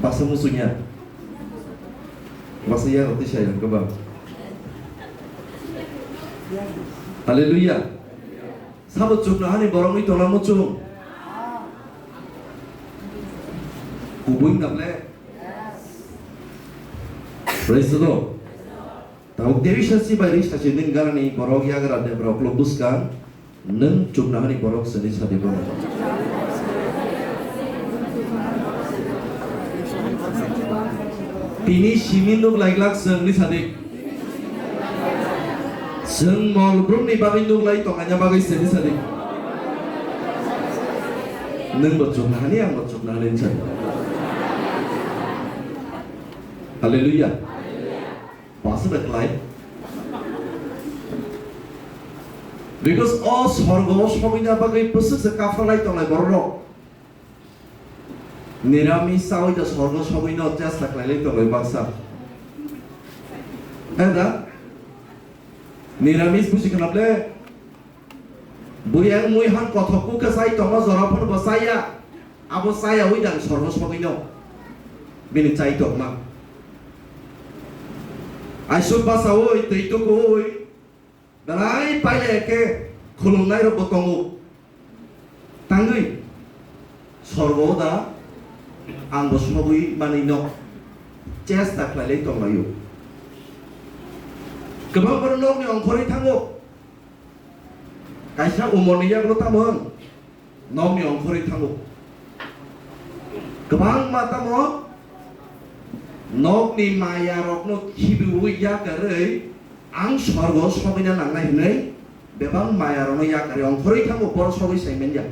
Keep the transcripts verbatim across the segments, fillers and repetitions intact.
Baksa muchung ya. Baksa ya roti saya kebang. Haleluya. Sabo chukna hani borok ni tona muchung. Kubui na ble. Praise the Lord. Tabuk David sachi bai ri sachi nung garani borok yagra de borok lo buskang. Nung chukna hani borok sini sadi borok. Tini simi nuk lai glak seng ni sadi. Seng mol brum ni bagwi nuk lai tong anya bagwi sini sadi. Nung bo chukna hani ang bo chukna hani sadi. Hallelujah. Pastor da klai. Because o sorgo o sogwina bagwi bwswk se kaphra lai tongnai borok rok. Nirami sawi da sorgo sogwino chesta klai lai tongnai baksa. Eda? Niramis busi khna ble. Buyang mui han kothok kuk khe chai tongma jora phano bo chaya. Abo chaya wi dang sorgo sogwino. Bini chai tongma. Aisuk basaui twi tukuui belai paile khe khulumnai rok bo tongo. Tangwi sorgo da ang bo sogwi manwi no chesta khlailai tonglaio. Kwbang borok nokni ongkhorwi thango. Kaisa umorni yagulo tamo wng? Nokni ongkhorwi thango. Kwbangma tamo nokni mayarokno khibiui yakarwi ang sorgo sogwina nangnai hwnwi bebak mayarokno yakarwi ongkhorwi thango, borok sogwi saimanya.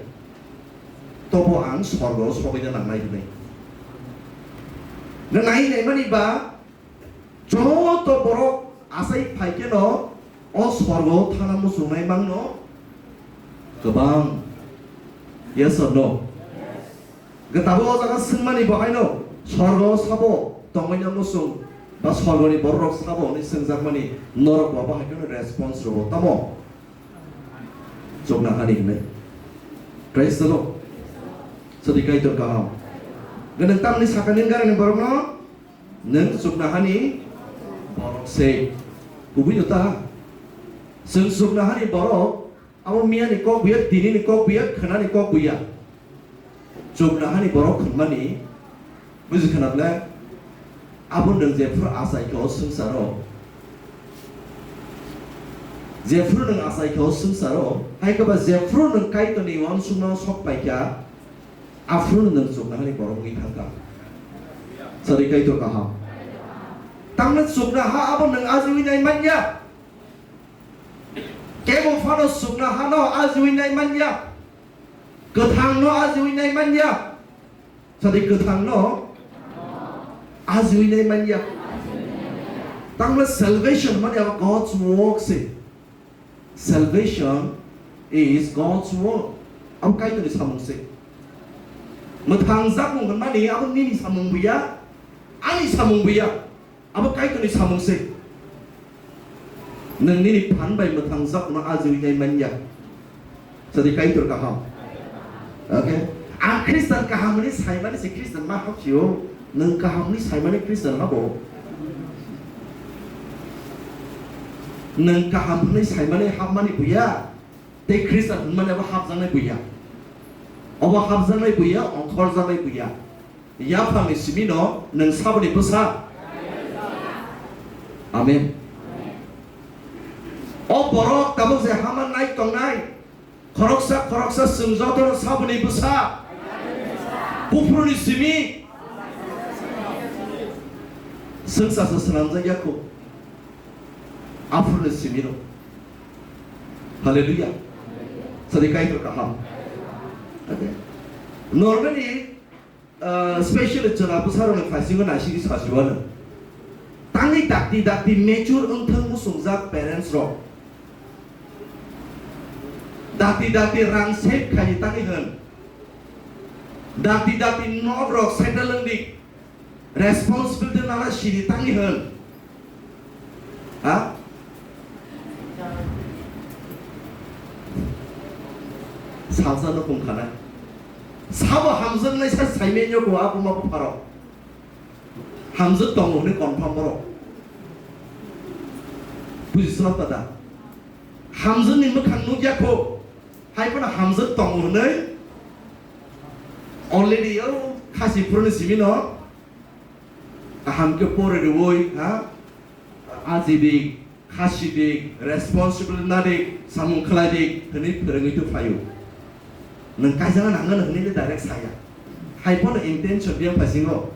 Tobo ang sorgo sogwina nangnai hwnwi. Nai naimani ba Joto borok achai phai kheno o sorgo thana muchungnai mangno kwbang. Yes or no? Gitabo o jaga swngmani bo haino sorgo sabo tongmani muchung ba sorgoni borok sabo hwnwi swngjakmani norok bo abo hai kheno response rwo tamo? Chukna hani hwnwi. Praise the Lord. Sadi Kaitor kaham. Gwnang tamni sakani garani borokno Nwng chukna hani borok se. Kubui no ta. Chwng chukna hani borok, abo miya ni kok buya, tini ni kok buya, khwna ni kok buya. Chukna hani borok hwnmani, buji khna ble, abo nwng jephru achai khe o swngcharo. Jephru nwng achai khe o swngcharo, hai khe ba jephru nwng Kaitorni uansukmano sok pai kha, Aphuru nwng chukna hani borok wngwi thangkha. Sadi Kaitor kaham. Tangma chukna ha abo nwng ajiwi nai manya. Kebo phano chukna hano ajiwi nai manya. Kwthangno ajiwi nai manya. Sadi kwthangno ajiwi nai manya. Tangma salvation mani abo God's work se. Salvation is God's work. Abo Kaitorni samung se. Mwthang jakmung hwnmani abo nini samung buya, ani samung buya. Abo Kaitorni samung se. Nwng nini phan bai mwthang jakmungno ajiwi nai manya. Sadi Kaitor kaham. Okay? Ang Khristan kaham hwnwi saimani se Khristan ma hapsio. Nwng kaham hwnwi saimani Khristan habo. Nwng kaham hwnwi saimani hapmani buya. Tei Khristan hwnmani abo hapjaknai buya. Obo hapjaknai buya, ongkhorjaknai buya. Yaphangni simino nwng saboni bwsa. Amen. O borok tabuk je hama nai tongnai. Khoroksa khoroksa chwng jotono saboni bwsa. Buphuruni simi. Chwng sasa swnamjak ya kho. Aphuruni simino. Hallelujah. Sadi Kaitor kaham. Okay. Normally, Ah, specially chwla bwsarokni phaisingo naisingwi sachiwano. Tangwi dakti dakti mature wngthang muchungjak parents rok. Dakti dakti rang save khaidi tangwi hwn. Dakti dakti nok rok settle wngdi. Responsibility nana sidi tangwi hwn. Ha? Salsa no kung khana. Sabo hamjaknai sa saimanya ko abu ma bupharo. Hamjwk tongo hwnwi confirm borok. Bujislak ta da? Hamjwkni mwkhang nukya kho, hai phano hamjwk tongo hwnwi already o khasi phuruni simi no kaham khe pore rwui, ha? Aji dik, khasi dik, responsible na dik, samung khlai dik hwnwi phwrwngwi tong phaio. Nwng kaijana nangano hwnwi le direct saya. Hai phano intention biyang phaisingo.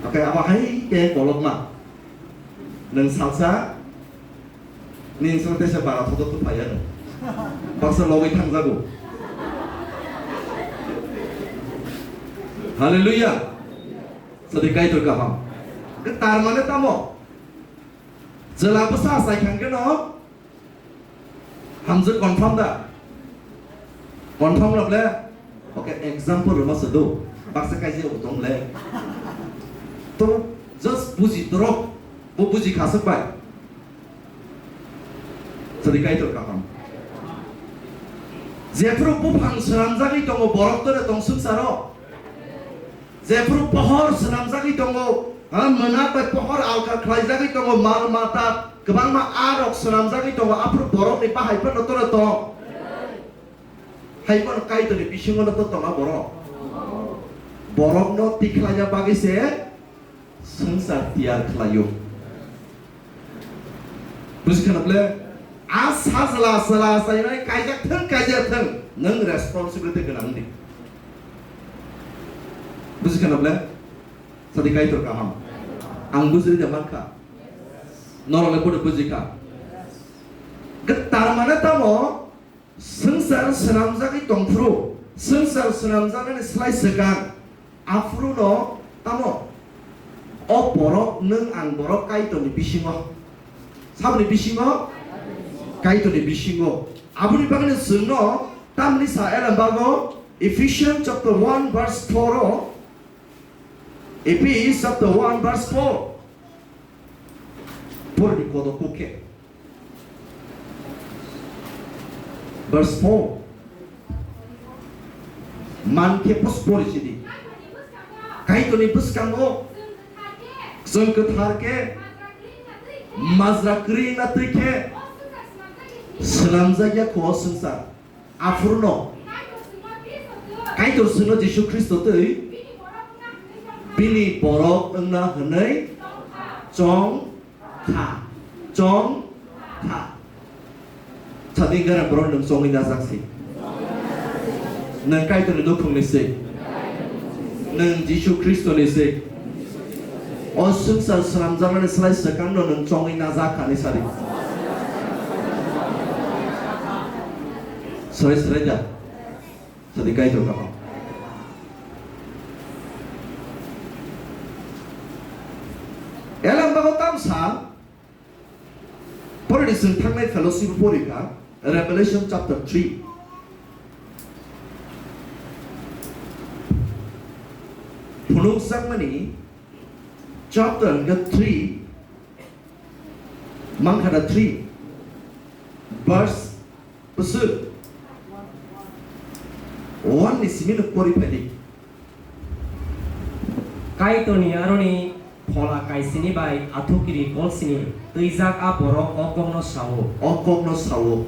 Oke, abo hai khe kolokma. Nwng salsa, nini song tesa bara thoto tu phaiya nwng. Baksa logwi thangjago. Hallelujah. Sadi Kaitor kaham. Ke tar mane tamo? Jela bwsa achai khan khe no hamjwk confirm da? Confirm rok le? Oke, example rwma se do. Baksa kaisa bo tong le. To just buji torok. Bo buji khaswk bai. Sadi Kaitor kaham. Jephuru buphang swnamjagwi tongo borok tore tong swngcharo. Jephuru pohor swnamjagwi tongo, ha, mwnak bai pohor alka khlaijagwi tongo, mal mata kwbangma a rok swnamjagwi tongo, aphuru borokni bahai phano tore tong. Hai phano Kaitorni bisingo no to tonga borok. Borokno tikhlaina bagwi se swngchar tiyar khlaio. Buji khana ble? A sajla, sajla, sajla, kaijak thung, kaijak thung, nwng responsibility gwnang di. Buji khana ble? Sadi Kaitor kaham. Ang bujiri da mankha. Norok le bodo bujikha. Ge tar mane tamo? Swngchar swnamjagwi tongphuru, swngchar swnamjaknani slai swkang, aphuru no tamo? O borok, nwng ang borok Kaitorni bisingo. Saboni bisingo? Kaitorni bisingo. Aboni bagwino chwngno tamni sa Elam bago Ephesians chapter one verse four o, Ephesians chapter one verse four. Pordi kodo kukhe. Verse four. Man khe pos pori sidi. Kaitorni bwskango chwng kwthar khe majra kwrwi na twi khe swnamjakya kho o swngchar. Aphuru no Kaitor swngno Jisu Khristo twi bini borok wngna hwnwi chong kha, chong kha. Sadi gana borok nwng chongwi najak si. Nwng Kaitorni nukhungni si. Nwng Jisu Khristoni si. O swngchar swnamjaknani slai swkangno nwng chongwi najak kha ni sadi. Swrai swrai da. Sadi Kaitor kamo. Elam bago tamsa. Poridi chwng thangnai fellowship porikha, Revelation chapter three. Phunukjakmani chapter hwnkhe three, mangkhana three, verse bwswk one ni simi no pori phaidi. Kaitorni aroni phola kaisini bai athukiri kolsini twijak a borok o kokno sao. O kokno sao.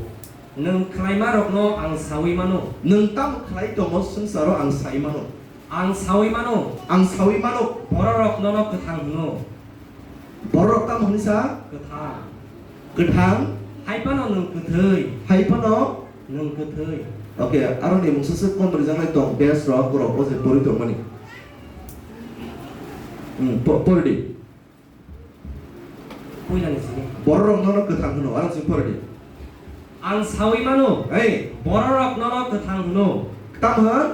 Nwng khlaimarokno ang saui mano. Nwng tamo khlai tongo swngcharo ang sai mano. Ang saui mano. Ang saui mano. Bororok nono kwthang hwno. Bororok tamo hwnwi sa? Kwthang. Kwthang. Hai phano nwng kwthwi. Hai phano? Nwng kwthwi. Oke, aroni mungsa se kon rijaknai tong, bes rok, borok o je pori tongmani. Hmm, po-, pori di. Puilani sini. Bororok nono kwthang hwno, aro chwng pori di. Ang saui mano. Ei. Bororok nono kwthang hwno. Tam hwn?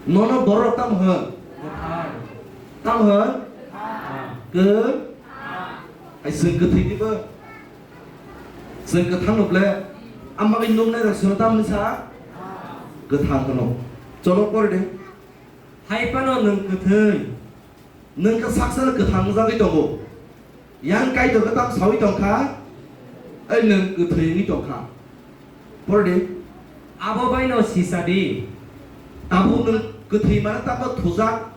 Nono bororok tam hwn? Kwthang. Tam hwn? Kwthang. Kw-, Hai chwng kwthwi dibo. Chwng kwthang no ble. Ama bai nuknai rok chwng tam sa? Kwthang hwno. Cholo pori di. Hai phano nwng kwthwi. Nwng khe saksa no kwthang wngjagwi tongo. Yang Kaitor khe tam saui tongkha, ai nwng kwthwi wngwi tongkha. Pori di. Abo baino sisa di. Tabuk nwng kwthwi mano tamo thujak,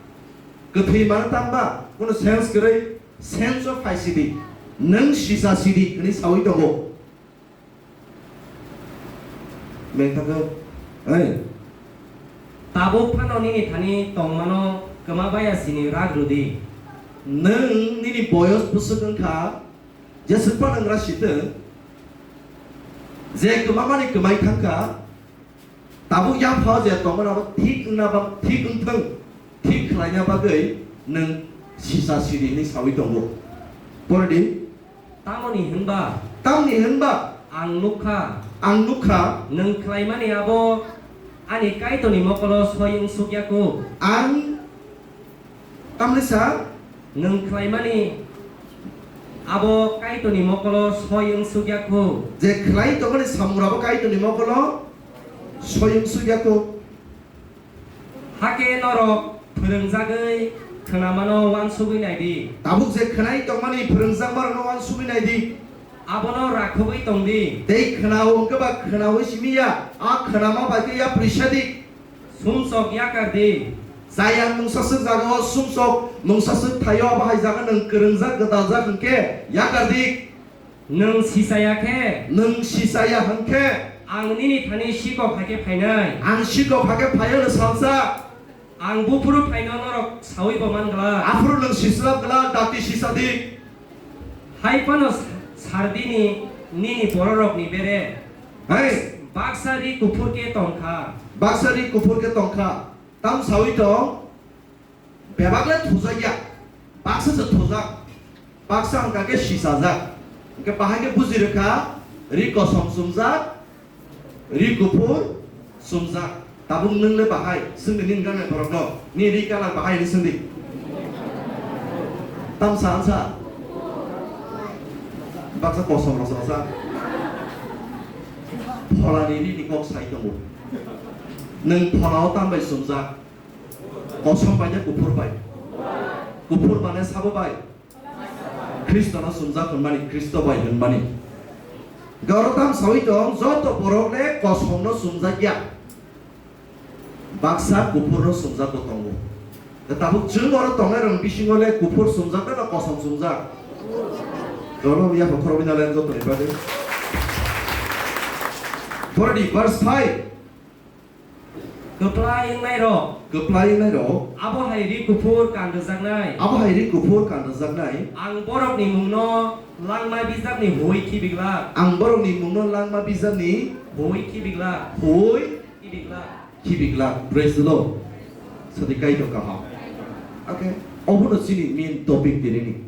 Kwthwi mano tangba, kuno sense kwrwi, sense o phai sidi, nwng sisa sidi hwnwi sawi tongo. Mengthagwi, ei. Tabuk phano nini thani tongmano kwma baya sini rak rwdi. Nwng nini boyos bwswk wngkha, jeswk phano wng ra sitwng, je kwmamani kwmai thangkha, tabuk yaphao je tongmani abo thik wngna ba-, thik wngthwng, thik khlaina bagwi nwng sisa sidi hwnwi sawi tongo. Poredi. Tamoni hwnba? Tamni hwnba? Ang nukha. Ang nukha. Nwng khlaimani abo ani Kaitorni mokolo soi wngsuk ya kho. Ang tamni sa? Nwng khlaimani abo Kaitorni mokolo soi wngsuk ya kho. Je khlai tongmani samung abo Kaitorni mokolo soi wngsuk ya kho. Hakhe norok phwrwngjagwi khwnamano uansugwi naidi. Tabuk je khwnai tongmani phwrwngjakmarokno uansugwi naidi. Abono rakhogwi tongdi. Tei khwnao hwnkhe ba khwnaui simi ya, a khwnama bai khe yapri sadi. Sumsok yakardi. Chaya mungsaswk jagao sumsok mungsaswk thaio, abo hai jaga nwng kwrwngjak gwdaljak hwnkhe yakardi. Nwng sisaya khe? Nwng sisaya hwnkhe? Ang nini thani sikok hai khe phainai. Ang sikok hai khe phaio hwnwi salsa. Ang buphuru phaino norok saui bo man glak. Aphuru nwng sislap glak, dakti sisa di. Hai phano sa-, sardini nini bororokni bere. Hai. Baksa ri kuphur khe tongkha. Baksa ri kuphur khe tongkha. Tam saui tong? Bebak le thujak ya, baksa se thujak, baksa hwnkha khe sisajak. Hwnkhe bahai khe buji rwkha, ri kosom sumjak, ri kuphur sumjak. Tabuk nwng le bahai, swngdi nini gana borokno, nini ri colour bahai hinwi swngdi. Tamsa ansa? Baksa kosom rok sa. Pholani ri ni kok sai tongo. Nwng pholao tam bai sumjak? Kosom bai na kuphur bai? Kuphur mane sabo bai? Khristono sumjak hwnmani, Khristo bai hwnmani. Goro tam saui tong, joto borok le kosomno sumjak ya. Baksa kuphurno sumjak bo tongo. Tei tabuk chwng oro tongnai rok bisingo le kuphur sumjak na kosom sumjak? Goro ya bokhorok bina le jotoni bagwi. Poredi verse five. Kwplai wngnairok. Kwplai wngnairok. Abo hai ri kuphur kan rwjaknai. Abo hai ri kuphur kan rwjaknai. Ang borokni mungno langma bijakni hui khibiglak. Ang borokni mungno langma bijakni hui khibiglak. Hui khibiglak. Khibiglak. Praise the Lord. Sadi Kaitor kaham. Okay. Obono chini main topic dirini.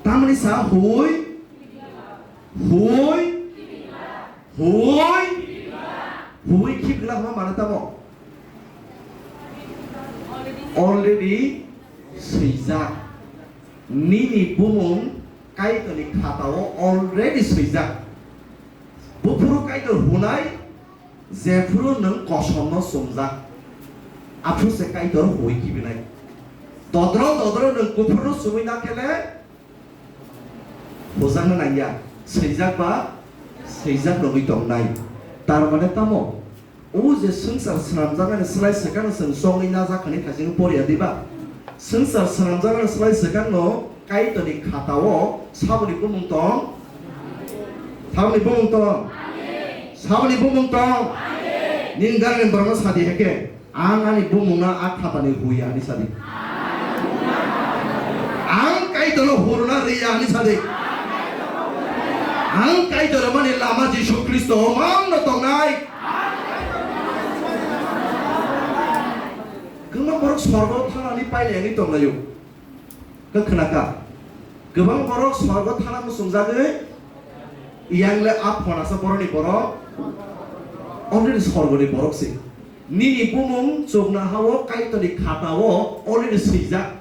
Tamni sa hui, hui, hui, hui khibiglak hwnma mane tamo? Already swijak. Nini bumung Kaitorni khatao already swijak. Buphuru Kaitor hunai, jephuru nwng kosomno sumjak, aphuru se Kaitor hui khibinai. Dodro dodro nwng kuphurno sumui na khe le hujakna nangya, swijak ba swijak nungwi tongnai. Tar mane tamo? O je swngchar swnamjaknani slai swkang chwng chongwi najak hwnwi khaisingwi poriya diba? Swngchar swnamjaknani slai swkangno Kaitorni khatao saboni bumung tong? Saboni bumung tong? Saboni bumung tong? Nini gangni borokno sadi hai khe, ang ani bumungno a khatani huya hwnwi sadi. Ang Kaitorno hurna riya hwnwi sadi. Ang Kaitor mani lama Jisu Khristo o mangno tongnai. Kwbang borok sorgo thanani pailaiwi tonglaio. Khe khwnakha. Kwbang borok sorgo thana muchungjagwi, yang le a phonasa borokni borok, already sorgoni borok se. Nini bumung chukna hao Kaitorni khatao already swijak.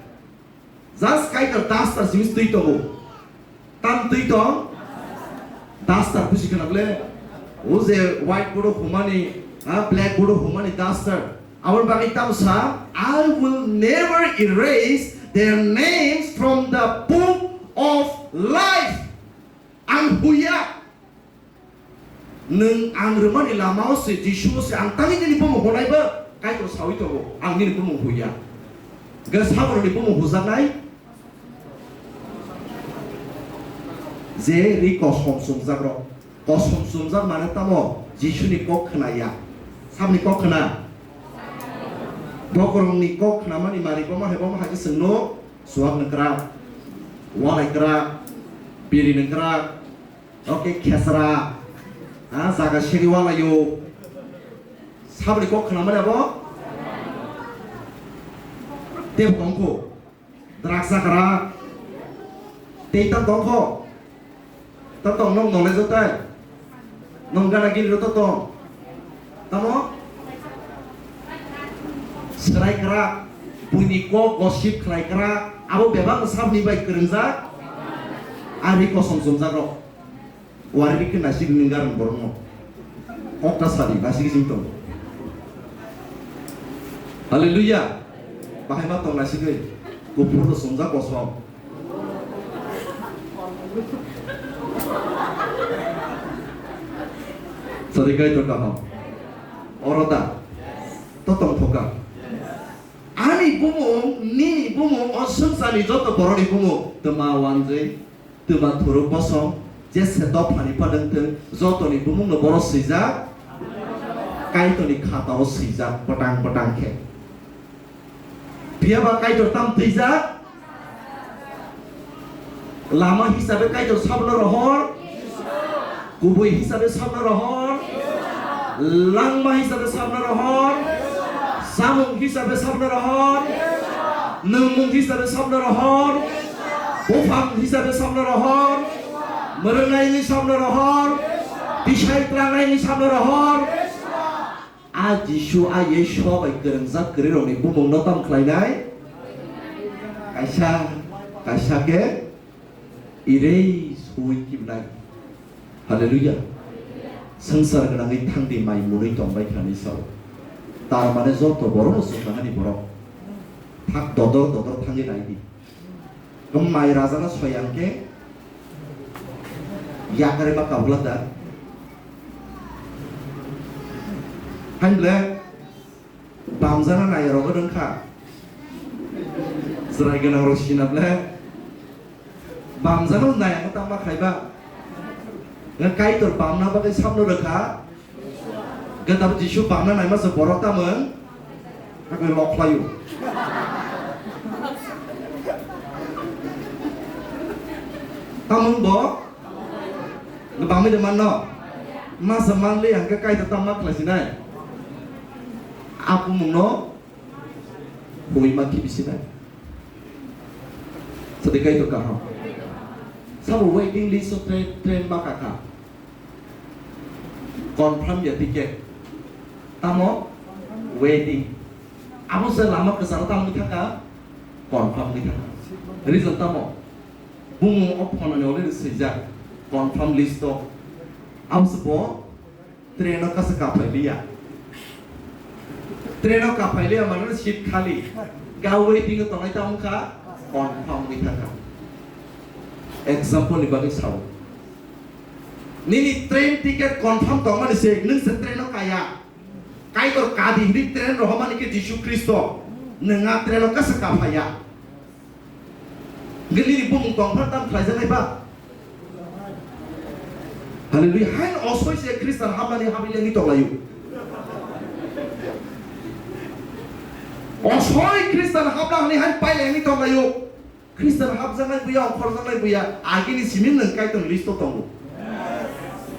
Just Kaitor duster simi twi tongo. Tam twi tong? Duster buji khna ble? O je whiteboard o humani, ha, blackboard o humani duster. Aboni bagwi tamo sa, "I will never erase their names from the book of life." Ang huya. Nwng ang rwmani lama-o se, Jisu-o se ang tangwi nini bumung hwnai ba, Kaitor saui tongo, ang nini bumung huya. Hwnkhe sabrokni bumung hujaknai je ri kosom chumjakrok. Kosom chumjak mane tamo? Jisuni kok khna ya. Saboni kok khna? Bokorongni kok khnamani mari bomo hai bomo hai khe chwngno suwak nangkrak, walai krak, biri nangkrak, oke khesra, ha, jaga seri walaio. Saboni kok khnamani abo? Tebo tongkho. Draksa krak. Tei ta tongkho. Ta tong nong nole jotai. Nong gana gini ro ta tong. Tamo? Serai krak. Buini kok gosip khlai krak. Abo bebak no sabni bai kwrwngjak. Ari kosom chumjak rok. Wari ri khe naisik ni garang borok no. Kok ta sadi naisik sing tong. Haleluya. Bahai ma tong naisik ni. Kuphur no sumjak kosom. Sadi kai to kaham. Oro da. To tong thoka. Ani bumung, nini bumung, o swngcharni joto borokni bumung twma wanjwi, twma thuruk bosom, jesa dophani pha wng thung, jotoni bumungno boro swijak, Kaitorni khatao swijak bwtang bwtang khe. Phiya ba Kaitor tam twijak? Lama hisabe Kaitor sabno rohor, kubui hisabe sabno rohor, langma hisabe sabno rohor, samung hisabe sabno rohor, nwngmung hisabe sabno rohor, buphang hisabe sabno rohor, mwrwngnaini sabno rohor, tisai twlangnaini sabno rohor. A Jisu, a Yeshua bai kwrwngjak kwrwirokni bumungno tam khlainai? Kaisa, kaisa khe irei sui kibnai. Haleluya. Swngchar gwnangwi thangdi mai munwi tongbai kha hinwi sao. Tar mane joto borokno chwng nangani borok. Thak dodor dodor thangwi naidi. Mai rajana soyang khe yakare ma kabula da. Hain ble bamjana nai rogo dong kha. Chwrai gwnang rok sina ble bamjana nai ang tama khaiba. Nge Kaitor bamna bagwi sabno rwkha. Gandam Jisu bangna naima se borok tamung. Hakhe lok khlaio. Tamung bo. Bangwi de manno. Masa manli hangke kaita tamma khlaisinai. Apumungno. Hoi ma khibisinai. Sadi kaito kaham. Sabo waiting list o train, train ma kakha. Confirm ya ticket. Tamo? Waiting. Abo se lama kwcharo tamo wngwi thangkha? Confirm wngwi thangkha. Reason tamo? Bumung o phone ni already swijak. Confirm list o. Abo se bo train o kasa kaphai liya. Train o kaphai liya mane seat khali. Ga waiting o tongnai tamo wngkha? Confirm wngwi thangkha. Example ni bagwi sao. Nini train ticket confirm tongmani se nwng se train o kaya. Kaitor kadi hinwi train rohormani khe Jisu Khristo. Nwng a train o kasa kaphaiya. Hwnkhe nini bumung tongphano tamo khlaijaknai ba? Haleluya. Haino osoi se Khristan hapnani habwi lengwi tonglaio. Osoi Khristan hapna hwnwi haino pai lengwi tonglaio. Khristan hapjaknai buya, ongkhorjaknai buya, agini simi nwng Kaitor list o tongo.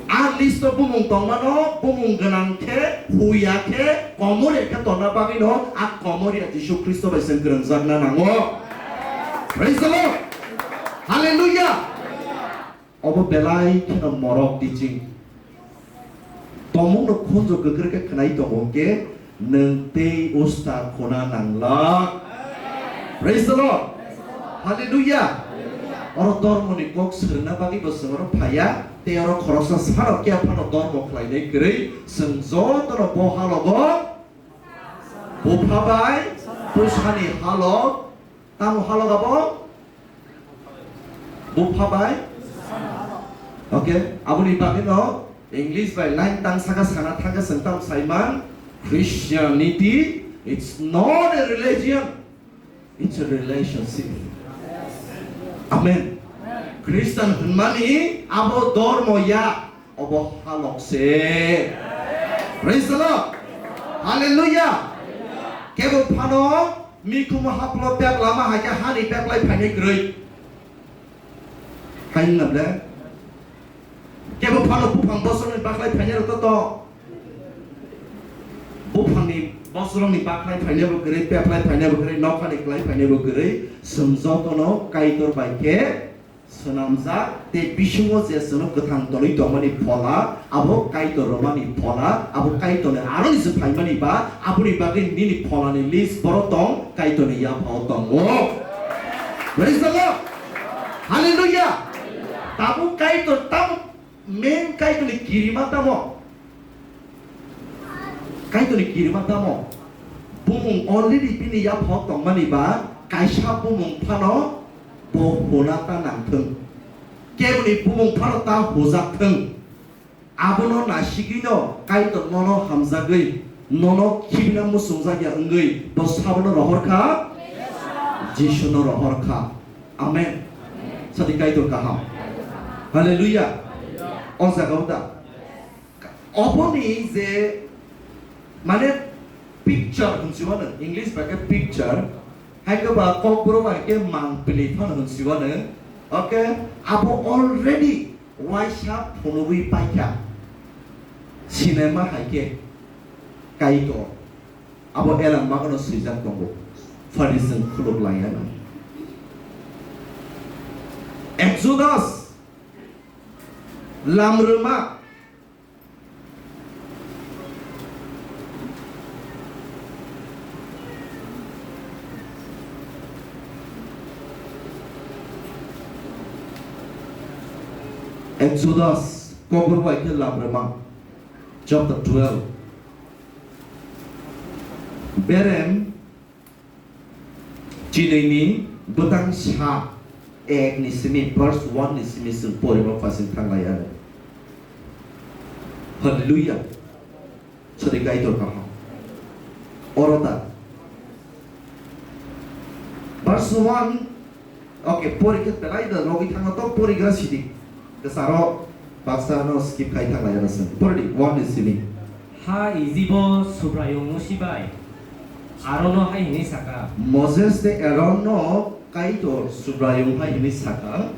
A list o bumung tongmano, bumung gwnang khe, huya khe, komorya khe tonna bagwino, a komorya Jisu Khristo bai chwng kwrwngjakna nango. Praise the Lord. Hallelujah. Obo belai kheno morok teaching. Tongmungno khunju kwkrwi khe khwnai tongo hwnkhe nwng tei usta khuna nanglak. Praise the Lord. Hallelujah. Oro dormoni kok swrwngna bagwi bo chwng oro phaiya, tei oro khoroksa sano khe phano dormo khlainai kwrwi chwng jotono bo halogo bupha bai bwsani halok. Tamo halok abo? Bupha bai? Okay, aboni bagwi no English bai line tang saka sana thangkhe chwng tamo saiman, Christianity, it's not a religion. It's a relationship. Amen. Christian hwnmani abo dormo ya, obo halok se. Praise the Lord. Hallelujah. Kebo phano mikhumu haplo pek lama hai khe hani pek lai phainai kwrwi. Hai wngna ble? Kebo phano buphang bosongni baklai phainai rok to to. Buphangni bosongni baklai phainai bo kwrwi, peplai phainai bo kwrwi, nokhani klai phainai bo kwrwi, chwng jotono Kaitor bai khe swnamjak, tei bisingo je chwngno kwthang tongwi tongmani phola, abo Kaitor romani phola, abo Kaitorni aroni se phaimani ba, aboni bagwi nini pholani list boro tong, Kaitorni yaphao tongo. Praise the Lord. Hallelujah. Tabuk Kaitor, tabuk main Kaitorni kirima tamo? Kaitorni kirima tamo? Bumung already bini yaphao tongmani ba kaisa bumung phano bo huna ta nangthwng. Keboni bumung phano ta hujak thwng. Abono naisigwino Kaitor nono hamjagwi, nono khibina muchungjak ya wngwi bo sabono rohor kha, Jisuno rohor kha. Amen. Sadi Kaitor kaham. Hallelujah. O jaga o da. Oboni je, mane, picture hwnsi wano, English bai khe picture, hai khe ba kokborok bai khe mangpili phano hwnsi wano. Okay, abo already waisa phunugwi paikha. Cinema hai khe Kaitor. Abo Elam bagano swijak tongo. Phari chwng khuluk laiya no. Exodus, Lamrwma. Exodus, kokborok bai khe Lamrwma, chapter twelve. Berem Chinwi ni bwtang sa ek ni simi, verse one ni simi chwng porima phasing thanglai ano. Hallelujah. Sadi Kaitor kaham. Oro da. Verse one. Okay, pori khe belai da logi thangna to pori gra sidi. Kesaro baksa no skip khai thanglai ano chwng. Pori di, one ni simi. Ha Ijibo Subraiyung Musi bai Arono hai hwnwi saka. Moses tei Aaronno Kaitor Subraiyung hai hwnwi saka.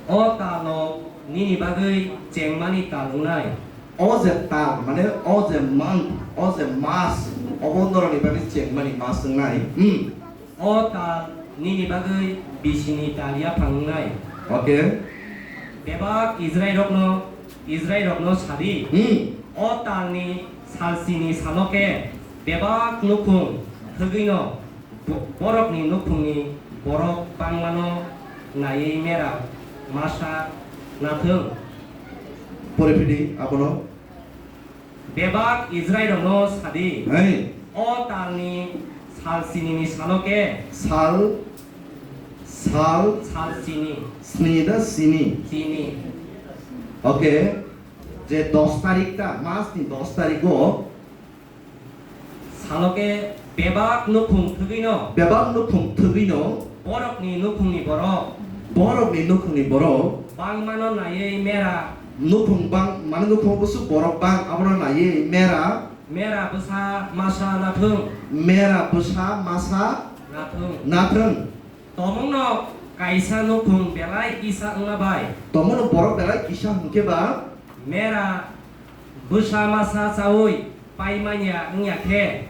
O talno nini bagwi chengmani tal wngnai. O je tal, mane o je month, o je mas, obo norokni bagwi chengmani mas wngnai. Hmm. O tal nini bagwi bisini tal yaphang wngnai. Okay. Bebak Israilrokno, Israilrokno sadi, Hmm. o talni salsini salo khe bebak nukhung thwgwino bo-, borokni nukhungni borok bangmano naiwi mera masa nathwng. Pore phidi abono. Bebak Israilrokno sadi, Hai. O talni sal sinini salo khe. Sal, sal. Sal sini. Sni da sini. Sini. Okay. Je dos tarik ta, mas ni dos tarik o. Salo khe bebak nukhung thwgwino. Bebak nukhung thwgwino. Borokni nukhungni borok. Borokni nukhungni borok. Bangmano naiwi mera. Nukhung bang, mane nukhung busu borok bang, abono naiwi mera. Mera bwsa masa nathwng. Mera bwsa masa nathwng. Nathwng. Tomungno kaisa nukhung belai kisa wngma bai. Tomungno borok belai kisa hwnkhe ba. Mera bwsa masa chaui pai manya wngya khe.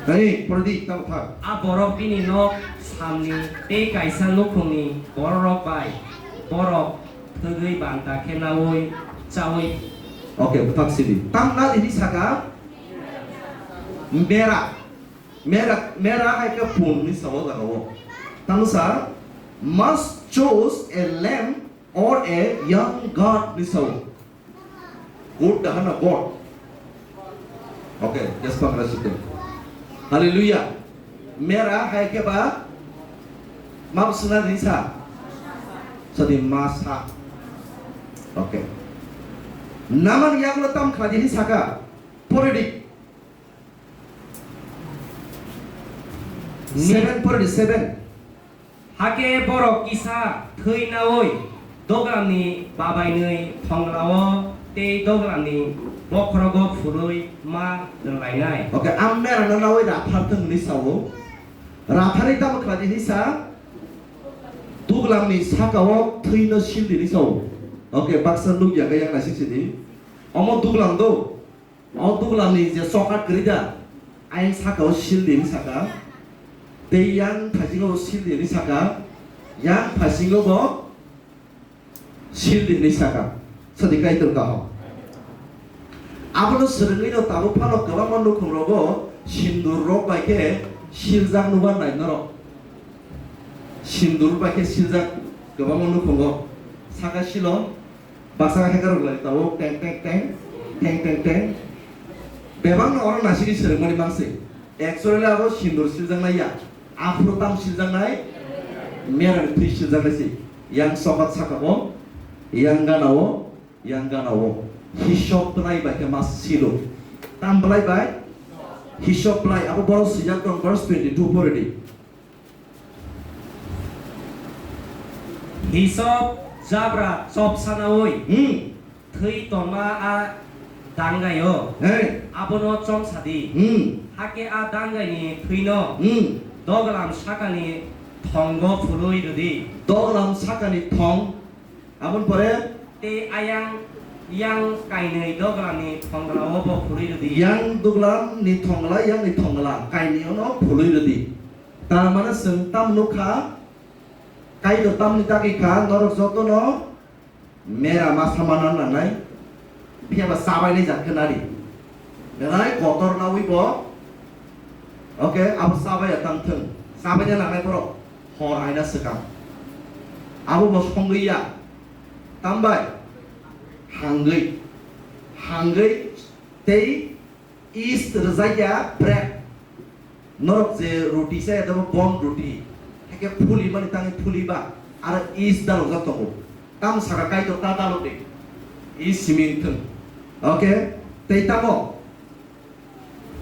Hey, pore di, tamo thak. A borok bini nok samni tei kaisa nukhungni bororok bai borok thwgwi banta khe naui chaui. Okay, bwthak sidi. Tam na di saka? Mera. Mera, mera hai khe pun ni sao jaga o. Tamo sa, must choose a lamb or a young goat ni sao. Goat da hana goat. Okay, just pangra sute. Hallelujah. Mera hai khe ba, ma bwswna ni sa? Sadi masa. Okay. Naman yagulo tam khlai di saka. Pore di. Seven pore di, seven. Hakhe borok kisa thwi naui doglamni babainwi thonglao tei doglamni bokhorogo phulwi ma rwlainai. Okay, ang merano naui rathar thwng hwnwi sao. Ratharwi tamo khlai di hwnwi sa? Duglamni sakao thwino sil di hwnwi sao. Okay, baksa nukya khe yang naisik sidi. Omo duglam do. O duglamni je sokat kwrwi da, ayang sakao sil di hwnwi saka. Tei yang phaisingo bo sil di hwnwi saka. Yang phaisingo bo sil di hwnwi saka. Sadi Kaitor kaham. Abono swrwngwi no tabuk phano kwbangma nukhungrogo sindur rok bai khe siljak nubar nai norok. Sindur bai khe siljak kwbangma nukhungo. Saka silo, baksa khe karok lai tabuk teng teng teng, teng teng teng. Bebakno oro naisingwi swrwngmani mangsi. Actually abo sindur siljaknai ya. Aphuru tam siljaknai, merani thwi siljaknai si. Yang sokat sakao, yang ganao, yang ganao. Hisop bwlai bai khe ma silo. Tam bwlai bai? Hisop bwlai. Abo borok swijak tong, verse twenty-two pore di. Hisop jabra chop sanaui Hmm. thwi tonma a dangaio. Hey. Abono chomsadi. Hmm. Hakhe a dangaini thwino Hmm. doglam sakani thongo phului rwdi. Doglam sakani thong. Aboni pore? Tei ayang yang kainwi doglamni thonglao bo phului rwdi. Yang duglamni thongla, yangni thongla kainwi ono phului rwdi. Tar mane chwng tam nukha, Kaitor tamni dagi kha, norok jotono mera ma sama nan nangnai, phiya ba chabainai jat khe nari. Belai kotor naui bo, okay, abo chabaiya tang thwng, chabaina nangnai borok hor aina swkang. Abo bo songwi ya, tambai hangwi, hangwi tei Yeast rwjak ya bread. Norok je roti sa ya, tamo bon roti. Hakhe phuli mani tangwi phuli ba. Aro yeast dalokjak tongo. Tamo saka Kaitor ta dalok de. Yeast simi wng thung. Okay? Tei tamo?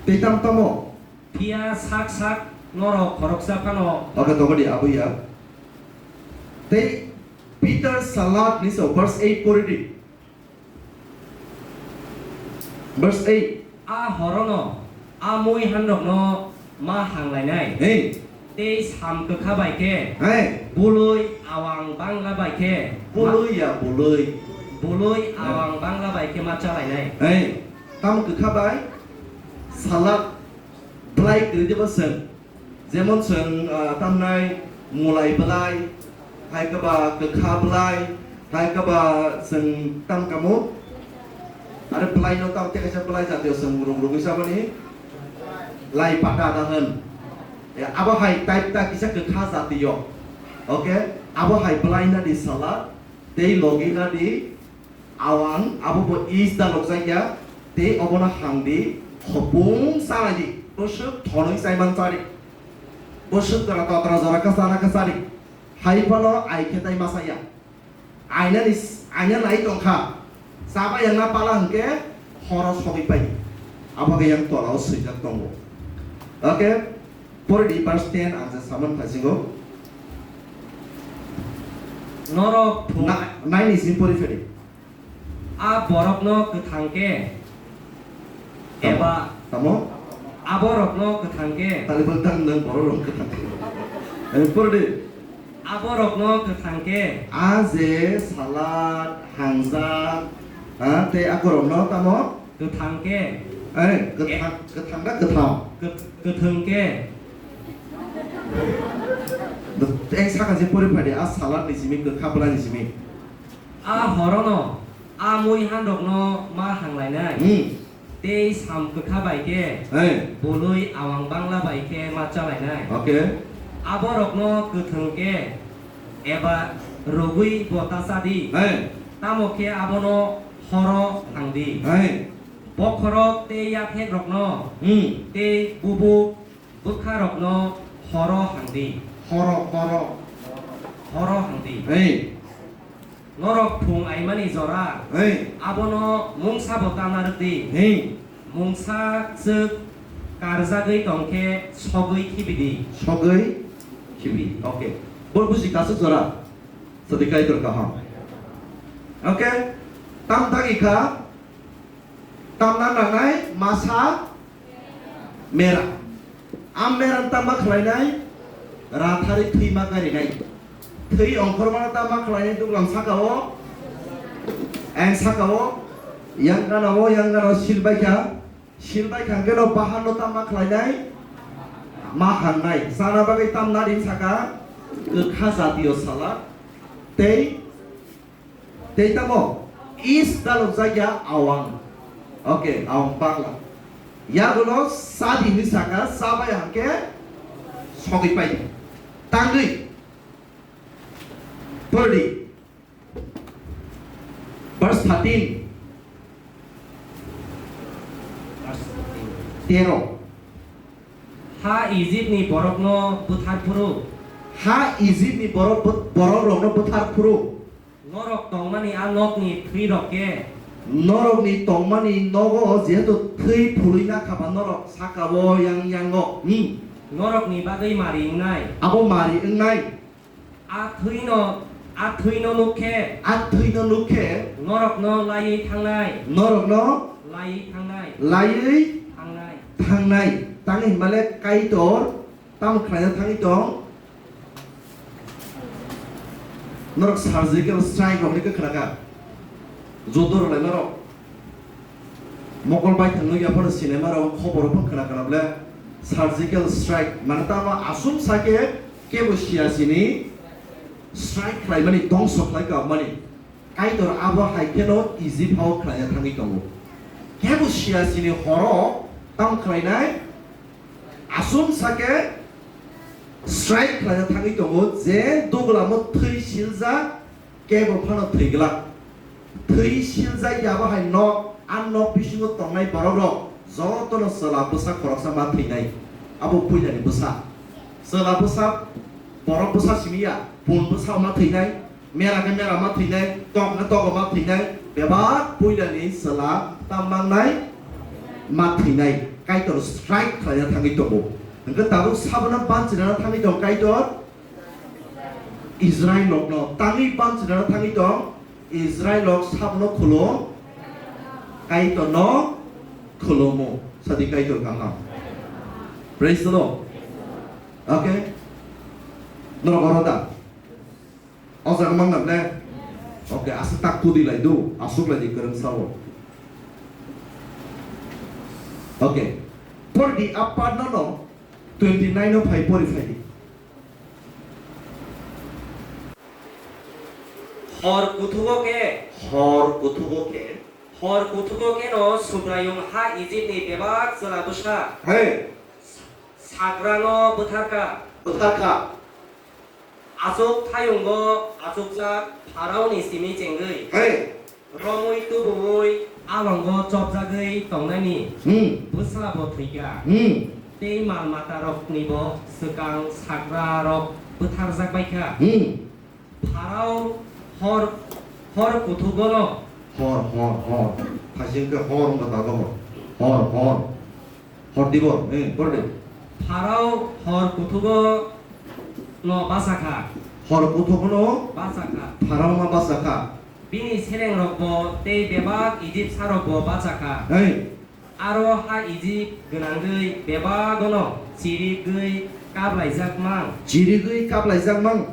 Tei tam tamo? Phiya sak sak norok khoroksa phano. Okay, tongodi abo ya. Tei Peter salad ni so verse eight pori di. Verse eight. A horono a mui hanrokno ma hanglainai. Hey. Tei sam kwkha bai khe Hey. Bului awang bangla bai khe Bului ya bului. Bului Hey. Awang bangla bai khe ma chalainai. Hey. Tamo kwkha bai? Salad. Bwlai kwrwi de bo chwng. Jemon chwng, ah, tamnai mulai bwlai, hai khe ba kwkha bwlai, hai khe ba chwng tam kamo. Are bwlai no tam tei kaisa bwlai jatio chwng rung rungwi sabani lai pata da hwn. Ya, abo hai type ta kisa kwkha jatio. Okay? Abo hai bwlai nadi salad, tei logi nadi Awang abo bo yeast dalokjak ya, tei obono hang di, hopung chana di, bwswk thonwi chaiman chari, bwswk jora totra jora kwchana kwchari, hai phano ai khe tai masa ya. Ainani s-, aina nai tong kha, chaba ya na pala hwnkhe horo sogwi pai, abo khe yang tola o swijak tongo. Okay, pore di verse ten ang je saman phasingo. Norok phung Na-, nai ni simi pori phedi. A borokno kwthang khe, Tamo? Eba Tamo? A borokno kwthang khe, Talibal tang nang borok rok kwthang khe. Eh, pore di. A borokno kwthang khe, A je salad, hangjak, ha, tei a borokno tamo? Kwthang khe, Eh, kwthang, kwthang da kwthang? Kwth-, kwthwng khe. Tei saka je pori phadi, a salad ni simi, kwkha bwlai ni simi. A horono a mui hanrokno ma hanglainai, Hmm. Tei sam kwkha bai khe Hey. Bului awang bangla bai khe ma chalainai. Okay. Aborokno kwthwng khe eba rwgwi bo ta cha di. Hey. Tamo khe abono horo hang di. Hey. Bokhorok tei yaphekrokno Hmm. tei bubuk bwkharokno horo hang di. Horo, horo. Horo hang di. Hey. Norok phung aimani jora, Hey. Abono mungsa bo tana rwk di. Hey. Mungsa chwk Karjagwi tong khe sogwi khibi di. Sogwi khibi. Okay. Bor busi kasu jora. Sadi Kaitor kaham. Okay. Tam tagi kha. Tamna nangnai masa mera. Am mera tamma khlainai rathari thwima garinai. Thwi ongkhormano tamma khlainai duglam sakao. Ang sakao. Yang gana o, yang gana o silbai kha. Silbai kha hwnkhe no bahan no tamma khlainai. Ma hangnai. Sana bagwi tamna rin saka. Kwkha jatiyo sala. Tei Tei tamo is dalok jagya awang. Okay, awang pakla. Yagulo sadi hinwi saka, sabai hangke sogwi pai. Tangwi. Purdi. Verse thirteen. Tero. Ha Ijipni borokno buthar phuru. Ha Ijipni borok, borok rokno buthar phuru. Norok tongmani a nokni thwirok khe. Norokni tongmani nogo jehetu thwi phulwi nakha ba norok saka o yang yango. Hmm. Norokni bagwi mari wngnai. Abo mari wngnai. A thwino, a thwino nuk khe. A thwino nuk khe. Norokno laiwi thangnai. Norokno laiwi thangnai. Laiwi thangnai. Thangnai. Tangwi hinmale Kaitor tamo khlaina thangwi tong. Norok surgical strike rok ni kwkhwraka. Joto rwlai norok. Mokol bai thangwi yaphano sinema rok khobor rok khwna khwna ble surgical strike. Mane tamo aswm sake kebo siyasini strike khlaimani, dongso khlai ka mani. Kaitor abo hai kheno Egypt hao khlaina thangwi tongo. Kebo siyasini horo tamo khlainai. Aswm sake strike khlaina thangwi tongo je dugulamo thwi siljak, kebo phano thwi glak. Thwi siljak ya bo hai nok, a nok bisingo tongnai borok rok jotono chwla bwsa khoroksa ma thwinai. Abo puilani bwsa. Chwla bwsa, borok bwsa simi ya, bun bwsa ma thwinai. Mera khe mera ma thwinai, tok khe tok ma thwinai, bebak puilani chwla tam mangnai ma thwinai, Kaitor strike khlaina thangwi tongo. Hwnkhe tabuk sabono banchirana thangwi tong Kaitor Israel rokno, tangwi banchirana thangwi tong Israel rok sabono khulum, Kaitorno khulumu, sadi Kaitor kaham. Praise the Lord. Okay? Norok oro da? O jaga mang nang ne? Okay, asa tak kudi lai do, asuk lai di kereng sao. Okay. Por di apa no no? Twenty nine no phai pori phai di. Hor kuthugo khe. Hor kuthugo khe. Hor kuthugo khe no Subraiyung ha Ijipni bebak chwla bwsa. Hey. Sagrano bwtharkha. Bwtharkha. Achuk thayungo achukjak Pharaoni simi chengwi. Hey. Romwi tubuwi alongo chopjagwi tongnani. Hmm. Bwsa bo thwikha. Hmm. Tei mal matarokni bo swkang sagrarok bwtharjak baikha. Hmm. Pharao hor, hor kuthugono. Hor, hor, hor. Thasing khe hor wngkha tago hor. Hor, hor. Hor dibor, eh, hor di. Pharao hor kuthugo no bachakha. Hor kuthugo no bachakha. Pharao ma bachakha. Bini selengrokbo tei bebak Ijipsarokbo bachakha. Hey. Aro ha Ijip gwnangwi bebagono chirigwi kaplaijak mang. Chirigwi kaplaijak mang.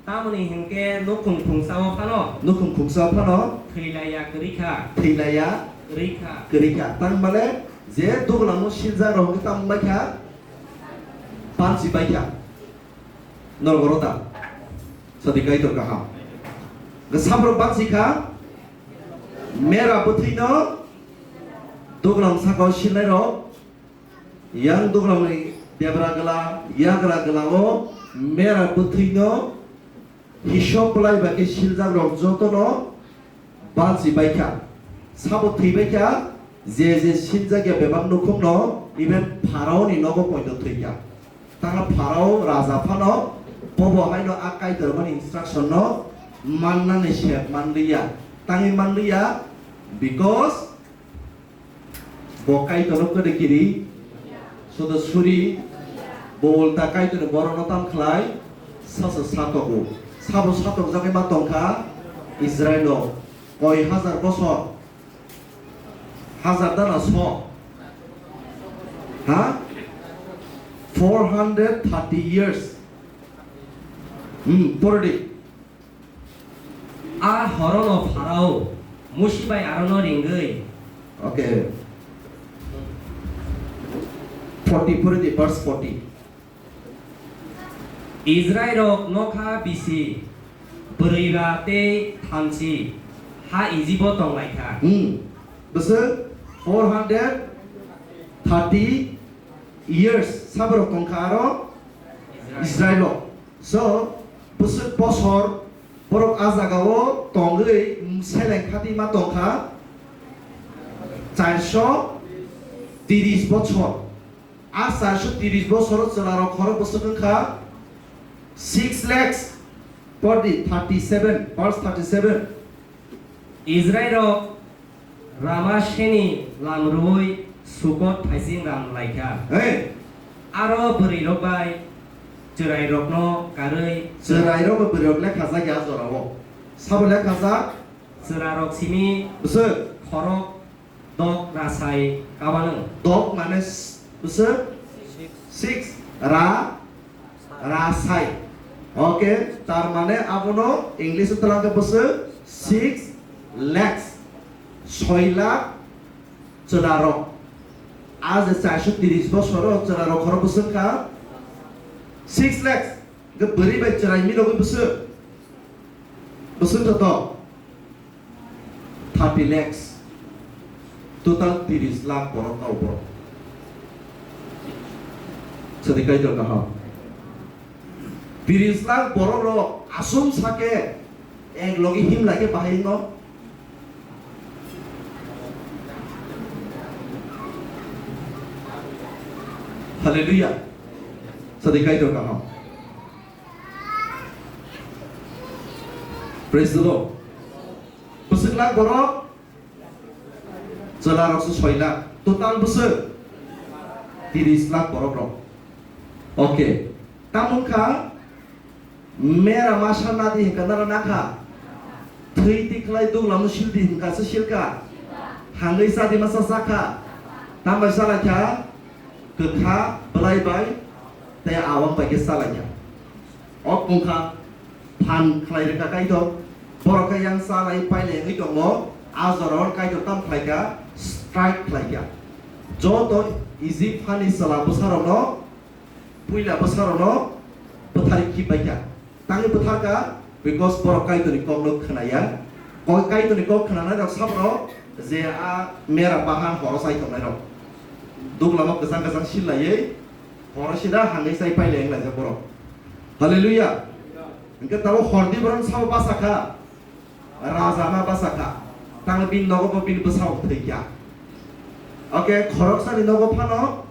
Tamoni hinkhe nukhung khungsao phano. Nukhung khungsao phano. Thwilaiya kwrwi kha. Thwilaiya. Kwrwi kha. Kwrwi kha. Tangmale je dugulamo siljak rok hwnkhe tamo wngbai kha? Banchi bai kha. Norok oro da? Sadi Kaitor kaham. Ga sabrok banchi kha. Mera bwthwino dugulam sakao silnai rok. Yang duglamni debra gla, yagra glao mera bwthwino hisop bwlai ba khe siljak rok jotono banchi baikha. Sabo thwi baikha, je je siljak ya bebak nukhungno, even Pharaoni nogo poito thwikha. Tangla Pharao raja phano bobo haino a Kaitormani instruction no mannani sep manliya, tangwi manliya, because Bo Kaitorno kwrwi kiri, Joto suri, bo ulta Kaitorni borokno tam khlai, sasa satogo. Sabo satokjagwi ma tongkha Israilo koi hazar bosor. Hazar dana so? Ha? Four hundred thirty years. Hmm, pore di. A horono Pharao Musi bai arono ringwi. Okay. Forty pore di, verse forty. Israilrok nokha bisi bwrwi ba tei thamchi ha Ijibo tonglaikha. Hmm. Bwswk four hundred thirty years saborok tongkha aro Israilo. So, bwswk bosor borok a jagao tongwi seleng khatwi ma tongkha charso tiris bochor. A charso tiris bosoro chwlarok khorok bwswk wngkha six lakhs, pore di thirty seven, verse thirty seven. Israilrok Rama seni lam rwui Sukot phaising ram laikha. Hey. Aro bwrwirok bai chwrairokno karwi Chwrairok bai bwrwirok lekhajak ya jorao. Sabo lekhajak? Chwlarok simi Bwswk? Khorok dok rasai kabanw. Dok mane s-, bwswk? Six. Ra? Rasai. Okay, tar mane abono English o twlang khe bwswk six lakhs, soi lakh chwlarok. A je charso tiris bosoro chwlarok khorok bwswk kha six lakhs. Hwnkhe bwrwi bai chwrai milogwi bwswk? Bwswk joto? Thirty lakhs. Total tiris lakh borok kau borok. Sadi Kaitor kaham. Tiris lakh borok rok aswm sake ek logi him lai khe bahai no. Hallelujah. Sadi Kaitor kaham. Praise the Lord. Bwswk lakh borok? Chwla rok se soi lakh. Total bwswk? Tiris lakh borok rok. Okay. Tamo wngkha mera masa nadi hinkha nara nakha. Thwi tikhlai duglam sil di hinkha se silkha. Hangwi cha di masa chakha. Tambai chalaikha? Kwkha, bwlai bai, tei awang bai khe chalaikha. O pungkha phan khlai rwkha Kaitor, borok khe yang cha lai pai lai wngwi tongo, a jorao Kaitor tam khlaikha, strike khlaikha. Joto Egypt hani chwla bwsarokno, puila bwsarokno bwthari khibaikha. Tangwi bwtharkha, because borok Kaitorni kokno khwnaya. Kok, Kaitorni kok khwnanai rok saborok je a mera bahan horo chai tongnai rok. Duglama kwchang kwchang sil laiwi, horo sida hangwi chai pai lai wnglaijak borok. Hallelujah. Hwnkhe tabuk hordi borok sabo bachakha, raja ma bachakha. Tangwi bini nogo bo bini bwsao thwikha. Okay, khoroksani nogo phano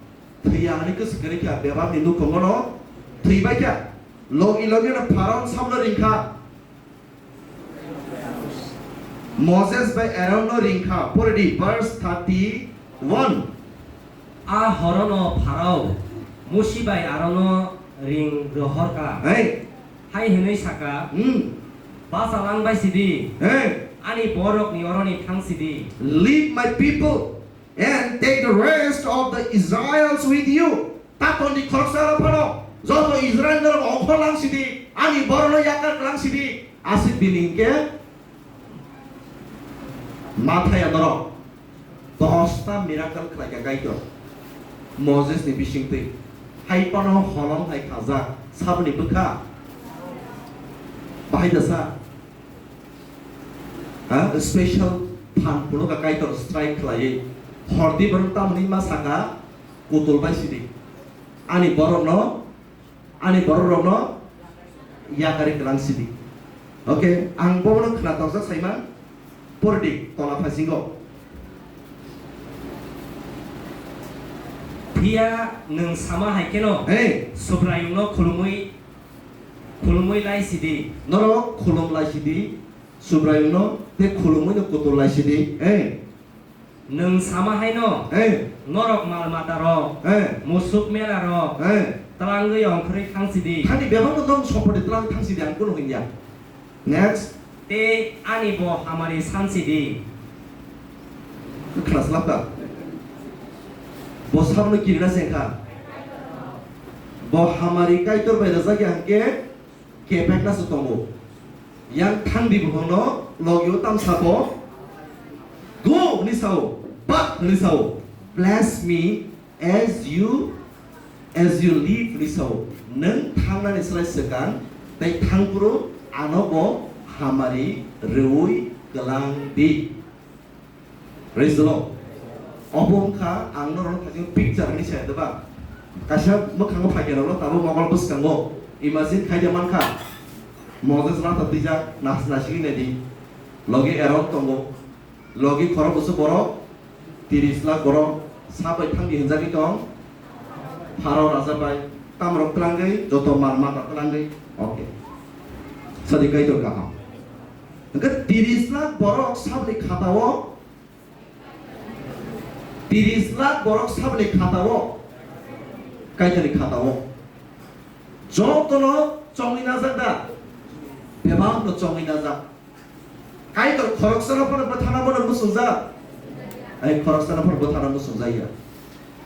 thwiya hwnwi kwswk kwrwi kha, bebakni nukhungo no thwibaikha. Logi logi no Pharaon samno ringkha. Moses bai Aaron no ringkha. Pore di, verse thirty-one. A horono Pharaon Musi bai Aaron no ring rohorkha. Hey. Hai hwnwi saka, hmm, bacha lang bai sidi. Hey. Ani borokni oroni thang sidi. Leave my people and take the rest of the Israels with you. Tatoni khoroksa rok phano joto Israel norok ongkhor lang sidi, ani borokno yakar klang sidi, aswk bini hinkhe ma thaya norok. Dosta miracle khlaikha Kaitor Moses ni bisingtwi, hai phano holong hai khajak saboni bwkha bahai dasa. Ha? Special phan phunukha Kaitor strike khlaiwi. Hordi borok tamni ma saka, kutul bai sidi. Ani borokno, ani borok rokno yakari kwlang sidi. Okay, ang bobono khna torjak saimang. Pordi tola phasingo. Phiya nwng sama hai kheno, hey, Subraiyungno khulumwi, khulumwi lai sidi. Norok khulum lai sidi. Subraiyungno tei khulumwino kutul lai sidi, eh? Nwng sama haino, Hey. Norok mal matarok, Hey. Musuk merarok, Hey. Twlangwi ongkhorwi thangsidi. Thani bebakno nwng sompoti twlang thangsidi, ang kunu hwnya. Next. Tei ani bo hamari sansidi. Khna slap ka. Bo sabno kirina se kha. Bo hamari Kaitor bai rwjak ya hwnkhe, kepek na se tongo. Yang thangdi buphangno logio tamsa bo, "Go," hwnwi sao, "But," hwnwi sao, "Bless me as you, as you live," hwnwi sao. Nwng thangnani slai swkang tei thangphuru ano bo hamari rwui kwlang di. Praise the Lord. Obo wngkha ang norokno thajak picture hinwi saya, diba? Kaisa mwkhango phaikhe rokno tabuk mokol bwskango imagine khaida mankha. Moses rata twijak nas nasingwi naidi. Logi Aaron tongo. Logi khorok bwswk borok, tiris lakh borok, sabai thangdi hinjagwi tong. Pharaoh raja bai tamrok twlangwi, joto mal mata twlangwi. Okay. Sadi Kaitor kaham. Hwnkhe tiris lakh borok sabni khatao, tiris lakh borok sabni khatao, Kaitorni khatao. Jotono chongwi najak da? Bebakno chongwi najak. Kaitor khoroksano phano bwthana bono muchungjak. Ai, khoroksano phano bwthana muchungjak ya.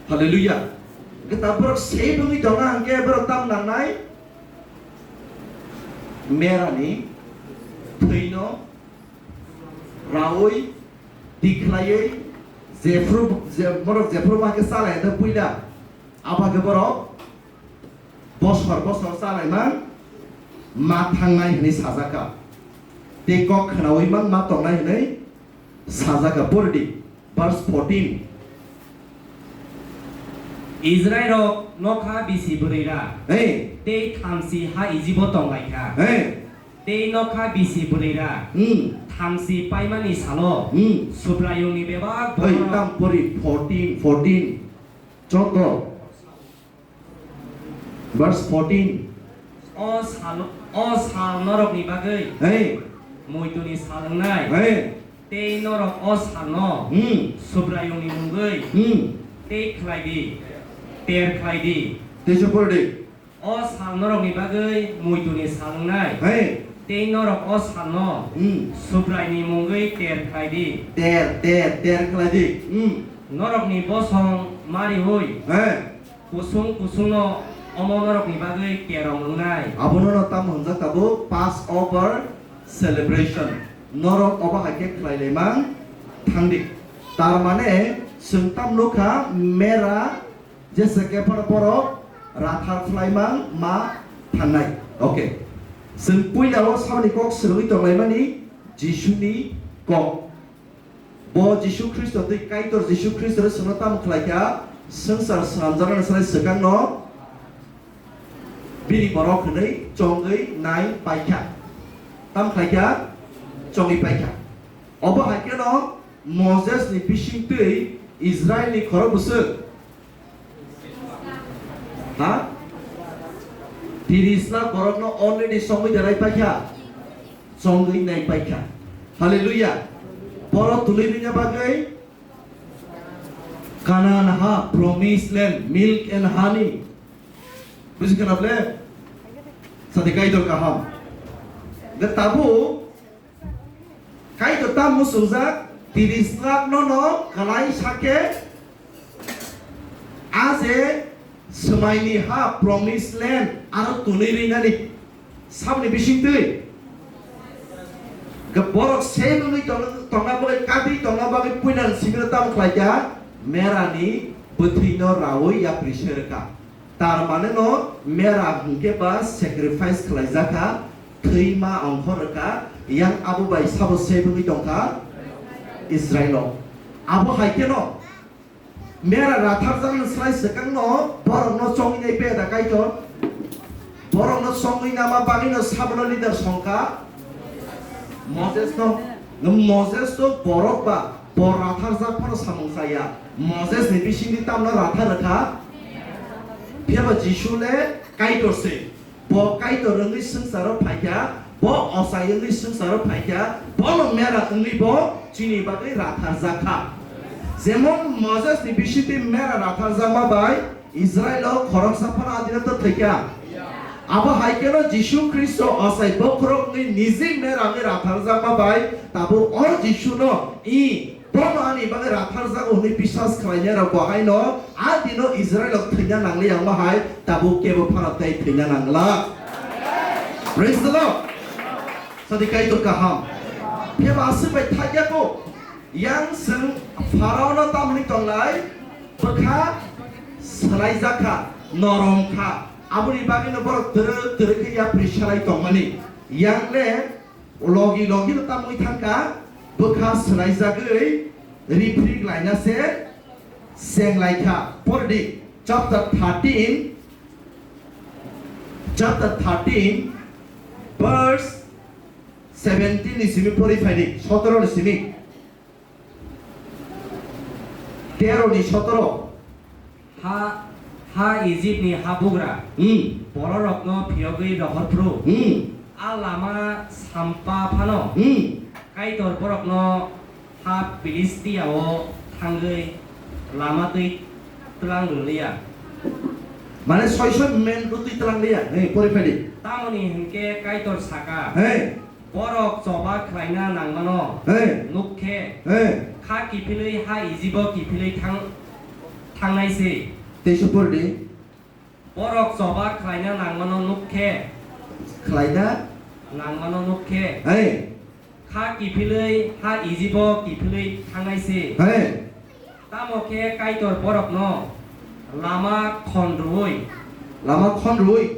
Hallelujah. Hwnkhe ta borok save wngwi tongna hwnkhe borok tam nangnai? Merani thwino raui, tikhlaiwi, jephru, je, borok jephru ma khe chalai da puila. Abo khe borok bosor bosor chalaimang ma thangnai hwnwi sajakha. Tei kok khnaui mang ma tongnai hwnwi sajakha. Pori di, verse fourteen. Israilrok nokha bisi bwrwira, Hey. Tei thamsi ha Ijibo tonglaikha. Hey. Tei nokha bisi bwrwira, Hmm. Thamsi paimani salo, Hmm. Subraiyungni bebak Hey, borok tam pori, fourteen, fourteen. Chondro. Verse fourteen. O sal, o sal norokni bagwi Hey. Muituni sal wngnai. Hey. Tei norok o salno Hmm. Subraiyungni mungwi Hmm. Tei khlai di, ter khlai di. Teisa pori di. O sal norokni bagwi muituni sal wngnai. Hey. Tei norok o salno Hmm. Subraiyungni mungwi ter khlai di. Ter, ter, ter khlai di. Hmm. Norokni bosong mariui Hey. Kusung kusungno omo norokni bagwi kerong wngnai. Abono no tamo hwnjak tabuk Passover celebration. Norok obo hai khe khlai lai mang thang di. Tar mane chwng tam nukha mera jesa khe phano borok rathar khlai mang ma thangnai. Okay. Chwng puila o saboni kok swrwngwi tong lai mani Jisuni kok. Bo Jisu Khristo tei Kaitor Jisu Khristo no tamo khlai kha, swngchar swnamjaknani slai swkang no bini borok hwnwi chongwi nai pai kha. Tamo khlai kha? Chongwi pai kha. Obo hai kheno Moses ni bising twi Israel ni khorok bwswk Ha? Tiris lakh borokno already songwi derai paikha. Songwi nai paikha. Hallelujah. Borok tuli rina bagwi Canaan ha, promised land, milk and honey. Buji khana ble? Sadi Kaitor kaham. Ga tabu Kaitor ta muchungjak, tiris lakh no no kwlai sakhe, a je swmaini ha, promised land, aro twnwi rinani saboni bisingtwi borok save wngwi tong-, tongna bagwi, kadri tongna bagwi puinani simi no tamo khlai kha, merani bwthwino raui yapri se rwkha. Tar mane no mera hwnkhe ba sacrifice khlaijak kha, thwima ongkhor rwkha, yang abo bai sabo save wngwi tongkha Israilo. Abo hai kheno mera ratharjaknani slai swkangno borokno chongwi nai peda Kaitor. Borokno chongwi nama bagwino sabono leader songkha Moses no. Moses to borok ba Bo ratharjak phano samung chaya. Moses ni bisingni tamno rathar rwkha. Phiyaba Jisu le Kaitor se. Bo Kaitor wngwi swngcharo phaikha, bo ochai wngwi swngcharo phaikha, bono mera wngwi bo chini bagwi ratharjak kha. Jemon Moses ni bisingtwi mera ratharjakma bai Israilo khoroksa phano adino to thwikha. Abo hai kheno Jisu Khristo ochai bokhorokni nijik mera wngwi ratharjakma bai tabuk o Jisuno i bono ani bagwi ratharjago hwnwi biswas khlainairok bo haino adino Israilrok thwina nangliya wngma hai tabuk kebo phano tei thwina nangla. Praise the Lord. Sadi Kaitor kaham. Phiyaba aswk bai thakya ko. Yang chwng Pharaono tamni tonglai, bwkha swlaijakha, norom kha. Aboni bagwino borok twrwk twrwk khe yapri salai tongmani. Yang le logi logi no tamwi thangkha, bwkha swlaijagwi riprik laina se chenglaikha. Pordi chapter thirteen, chapter thirteen, verse seventeen ni simi pori phaidi, sotoro ni simi. Tero ni sotoro. Ha, ha Ijipni habugra. Hmm. Bororokno phiyogwi rohor phru. Hmm. A lama sampa phano. Hmm. Kaitor borokno ha Pilistia o thangwi lama twi tlang rwliya. Mane soi soi men rutwi tlang liya. Hey, pori phaidi. Tamoni hinkhe Kaitor saka. Hey. Borok choba khlaina nangmano Hey. Nuk khe Hey. Kha kiphilwi ha Ijibo kiphilwi thang-, thangnai se. Teisa pordi. Borok choba khlaina nangmano nuk khe Khlaina. Nangmano nuk khe Hey. Kha kiphilwi ha Ijibo kiphilwi thangnai se. Hey. Tamo khe Kaitor borokno lama khon rwui. Lama khon rwui.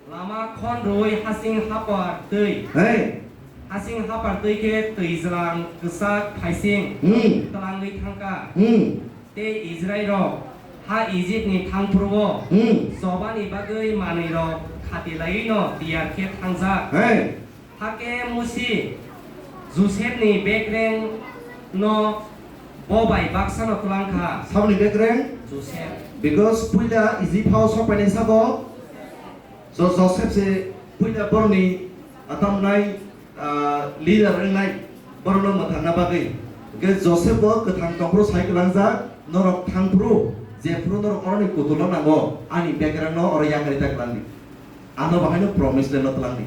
Lama khon rwui hasing hapar twi. Hey. Hasing hapar twi khe twijlang kwchak phaising Hmm. Twlangwi thangkha. Hmm. Tei Israilrok ha Ijipni thangphuru-o Hmm. Chobani bagwi manwirok khatilaiwino tiyar khe thangjak. Hey. Hakhe Musi Josepni bekrengno bo bai baksano twlangkha. Saboni bekreng? Josep. Because puila Ijip hao sokpainai sabo Jo-, Joseph se puila borokni atamnai, ah, leader wngnai borokno mwthangna bagwi. Hwnkhe Joseph bo kwthang tongphuru sai kwlangjak, norok thangphuru, jephuru norok oroni kutulno nango, ani bekrengno oro yakarwi ta kwlangdi. Ano bahaino promise landno twlangdi.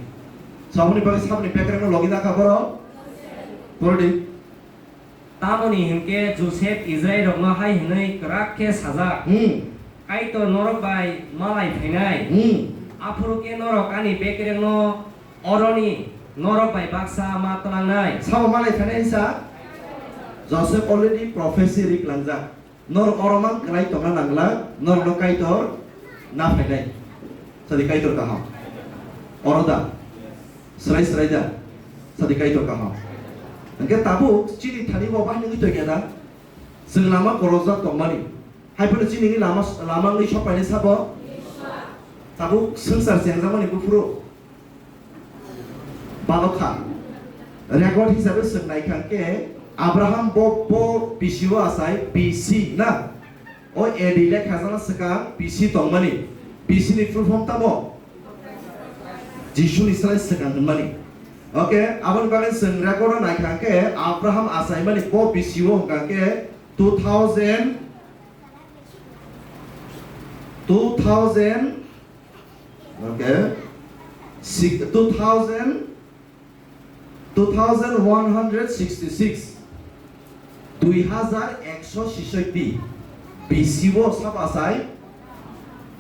So aboni bagwi saboni bekrengno logi dakha borok? Pordi. Tamoni hinkhe Josep Israilrokno hai hwnwi kwrak khe sajak, Hmm. Kaitor norok bai malai phainai. Hmm. Aphuru khe norok ani bekrengno oroni norok bai baksa ma twlangnai. Sabo malai phainai sa? Josep already prophecy riklangjak. Norok oro mang kwlai tongna nangla, norokno Kaitor na phainai. Sadi Kaitor kaham. Oro da? Swrai swrai da? Sadi Kaitor kaham. Hwnkhe tabuk chini thani bo bahai nugwi tongya da? Chwng lama kolokjak tongmani. Hai phano chini lama, lama wngwi sokpainai sabo? Tabuk swngchar chengjakmani buphuru. Balokha. Record hisabe swk naikha khe Abraham bo, bo B C o achai B C na? O A D lekha jana swkang B C tongmani. B C ni full form tamo? Jisu ni slai swkang hwnmani. Okay, aboni bagwi swng record o naikha khe Abraham achaimani bo B C o hwnkha khe two thousand, two thousand, okay, six, two thousand, two thousand one hundred sixty-six, dui hazar ekso sisoi B C o sabo achai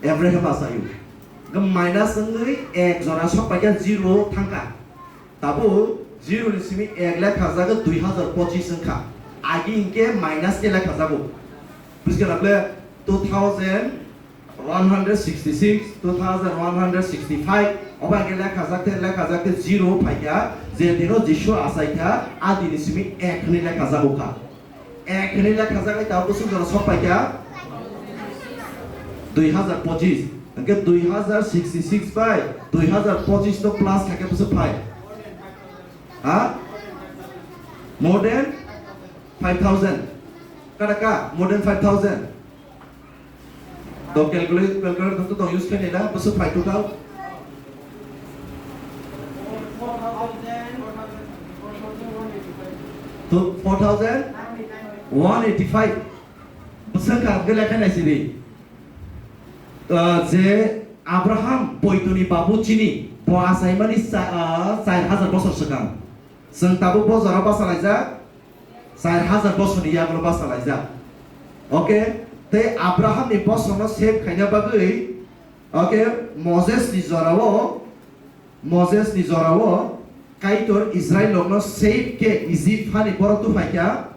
Abraham achaio. Minus wngwi ek jora sokpaikha zero thangkha. Tabuk zero ni simi ek lekha jago dui hazar pochis wngkha. Agi hinkhe minus khe lekha jago. Bujikhana ble two thousand one hundred sixty-six, two thousand one hundred sixty-five, obo age lekha jak khe, lekha jak khe zero phaikha, je dino Jisu achaikha, a dini simi ek hwnwi lekha jago kha. Ek hwnwi lekha jak khe tabuk bwswk jora sok phaikha? Dui hazar pochis. Hwnkhe dui hazar sixty-six bai dui hazar pochis no plus kha khe bwswk phai? Ha? More than five thousand. Kada ka? More than five thousand. To calculate, calculator to, to use khainai da, bwswk phai total? To four thousand one eighty-five. Wngkha hwnkhe lekha nai sidi. Ah, je Abraham poitoni babu chini, bo achaimani cha-, ah, char hajar bosor swkang. Chwng tabuk bo jora basa laijak, char hajar bosorni yagulo basa laijak. Okay? Tei Abrahamni bosorno save khaina bagwi, okay, Mosesni jorao, Mosesni jorao Kaitor Israellokno save khe Egypt hani borok tubuphaikha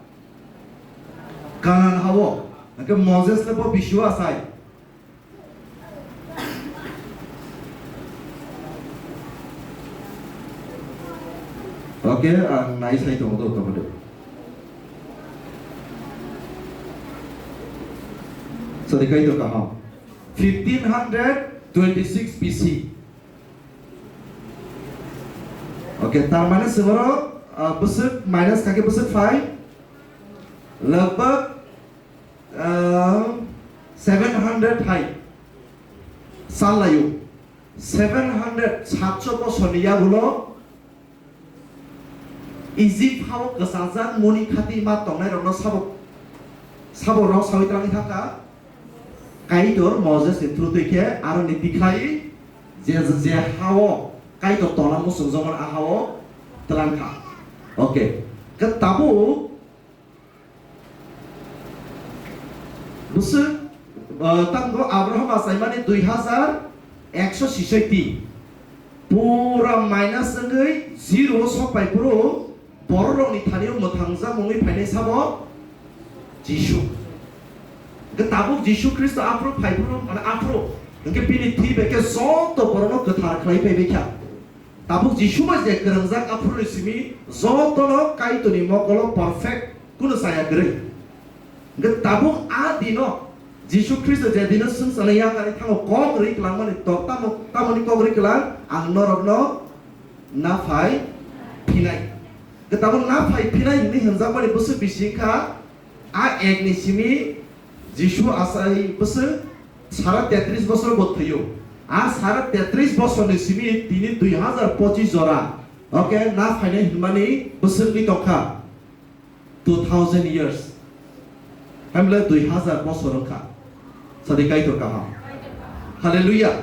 Kanan hao. Hwnkhe Mosesle bo bisi o achai. Okay, ang nai sai tongo do, tongo do. Sadi Kaitor kaham. Fifteen hundred twenty-six B C. Okay, tar mane se borok, ah, bwswk minus kha khe bwswk phai. Lagbag, ah, seven hundred hai. Sal laio. Seven hundred, satso bosorni yagulo Egypt hao kwchajak moni khati ma tongnairokno sabo, sabo rok saui twlangwi thangkha. Kaitor Mosesni through twi khe aroni tikhlai je, je hao Kaitor tongna muchungjakmani a hao twlangkha. Okay. Khe tabuk Bwswk, uh, tamo Abraham achaimani dui hajar ekso sisoi tin. Pura minus wngwi zero o sok pai phuru bororokni thani o mwthangjak wngwi phainai sabo Jisu. Hwnkhe tabuk Jisu Khristo aphuru phai phuru, mane aphuru, hwnkhe bini thwi bai khe joto borokno kwthar khlai phai bai kha. Tabuk Jisu bai je kwrwngjak aphuruni simi jotono Kaitorni mokolo perfect kunu chaya kwrwi. Hwnkhe tabuk a dino Jisu Khristo je dino swngcharni yakarwi thango kok rwi kwlangmani tok tamo, tamoni kok rwi kwlang ang norokno naphai phinai. Hwnkhe tabuk naphai phinai hwnwi hwnjakmani bwswk bisi wngkha. A ekni simi Jisu achai bwswk sara tetris bosor bo thwio. A sara tetris bosorni simi tini dui hajar pochis jora, okay, na phainai hwnmani bwswk wngwi tongkha. Two thousand years. Hamle dui hajar bosor wngkha. Sadi Kaitor kaham. Hallelujah.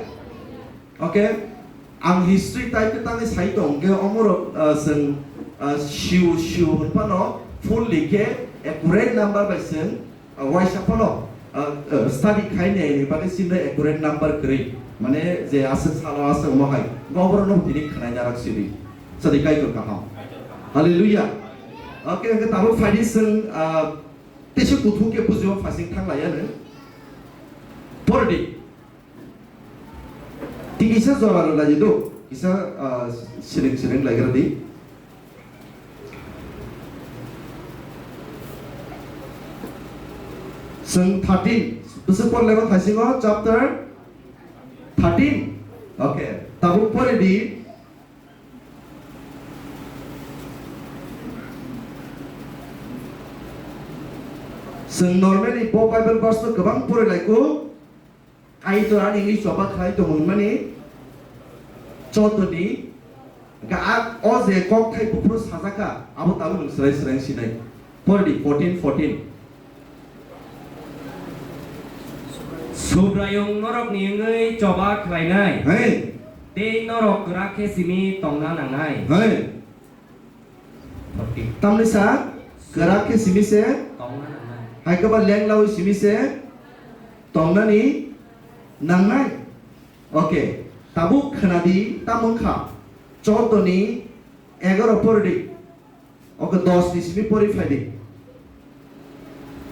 Okay? Ang history type khe tangwi sai tong, hwnkhe omorok, ah, chwng, ah, siu, siu hwn phano fully khe accurate number bai chwng, ah, waisa phano, ah, ah, study khai nai ni bagwi chini accurate number kwrwi. Mane je aswk salo aswk omo hai. Oborok no tini khwnai narak sidi. Sadi Kaitor kaham. Hallelujah. Okay, hwnkhe tabuk phaidi chwng, ah, teisa kuthuk khe bujio phasing thang laiya no. Pordi. Tini kisa jora rwlai di do, kisa, ah, siring siring laigra di. Chwng thirteen, bwswk por laiba thaisingo chapter thirteen. Okay, tabuk pore di. Chwng normally bo Bible verse no kwbang pore lai kho. Kaitor ani wngwi choba khlai tongmani chotoni, hwnkhe a, o je kokthai buphuru sajakha, abo tabuk nwng swrai swrai sinai. Pordi fourteen fourteen. Subraiyung norokni wngwi choba khlainai, hey, tei norok kwrak khe simi tongna nangnai. Hey. Tamni sa kwrak khe simi se, tongna nangnai, hai khe ba lenglawi simi se tongnani nangnai. Okay, tabuk khwnadi, tamo wngkha chotoni egaro pordi, okay, dos ni simi pori phaidi.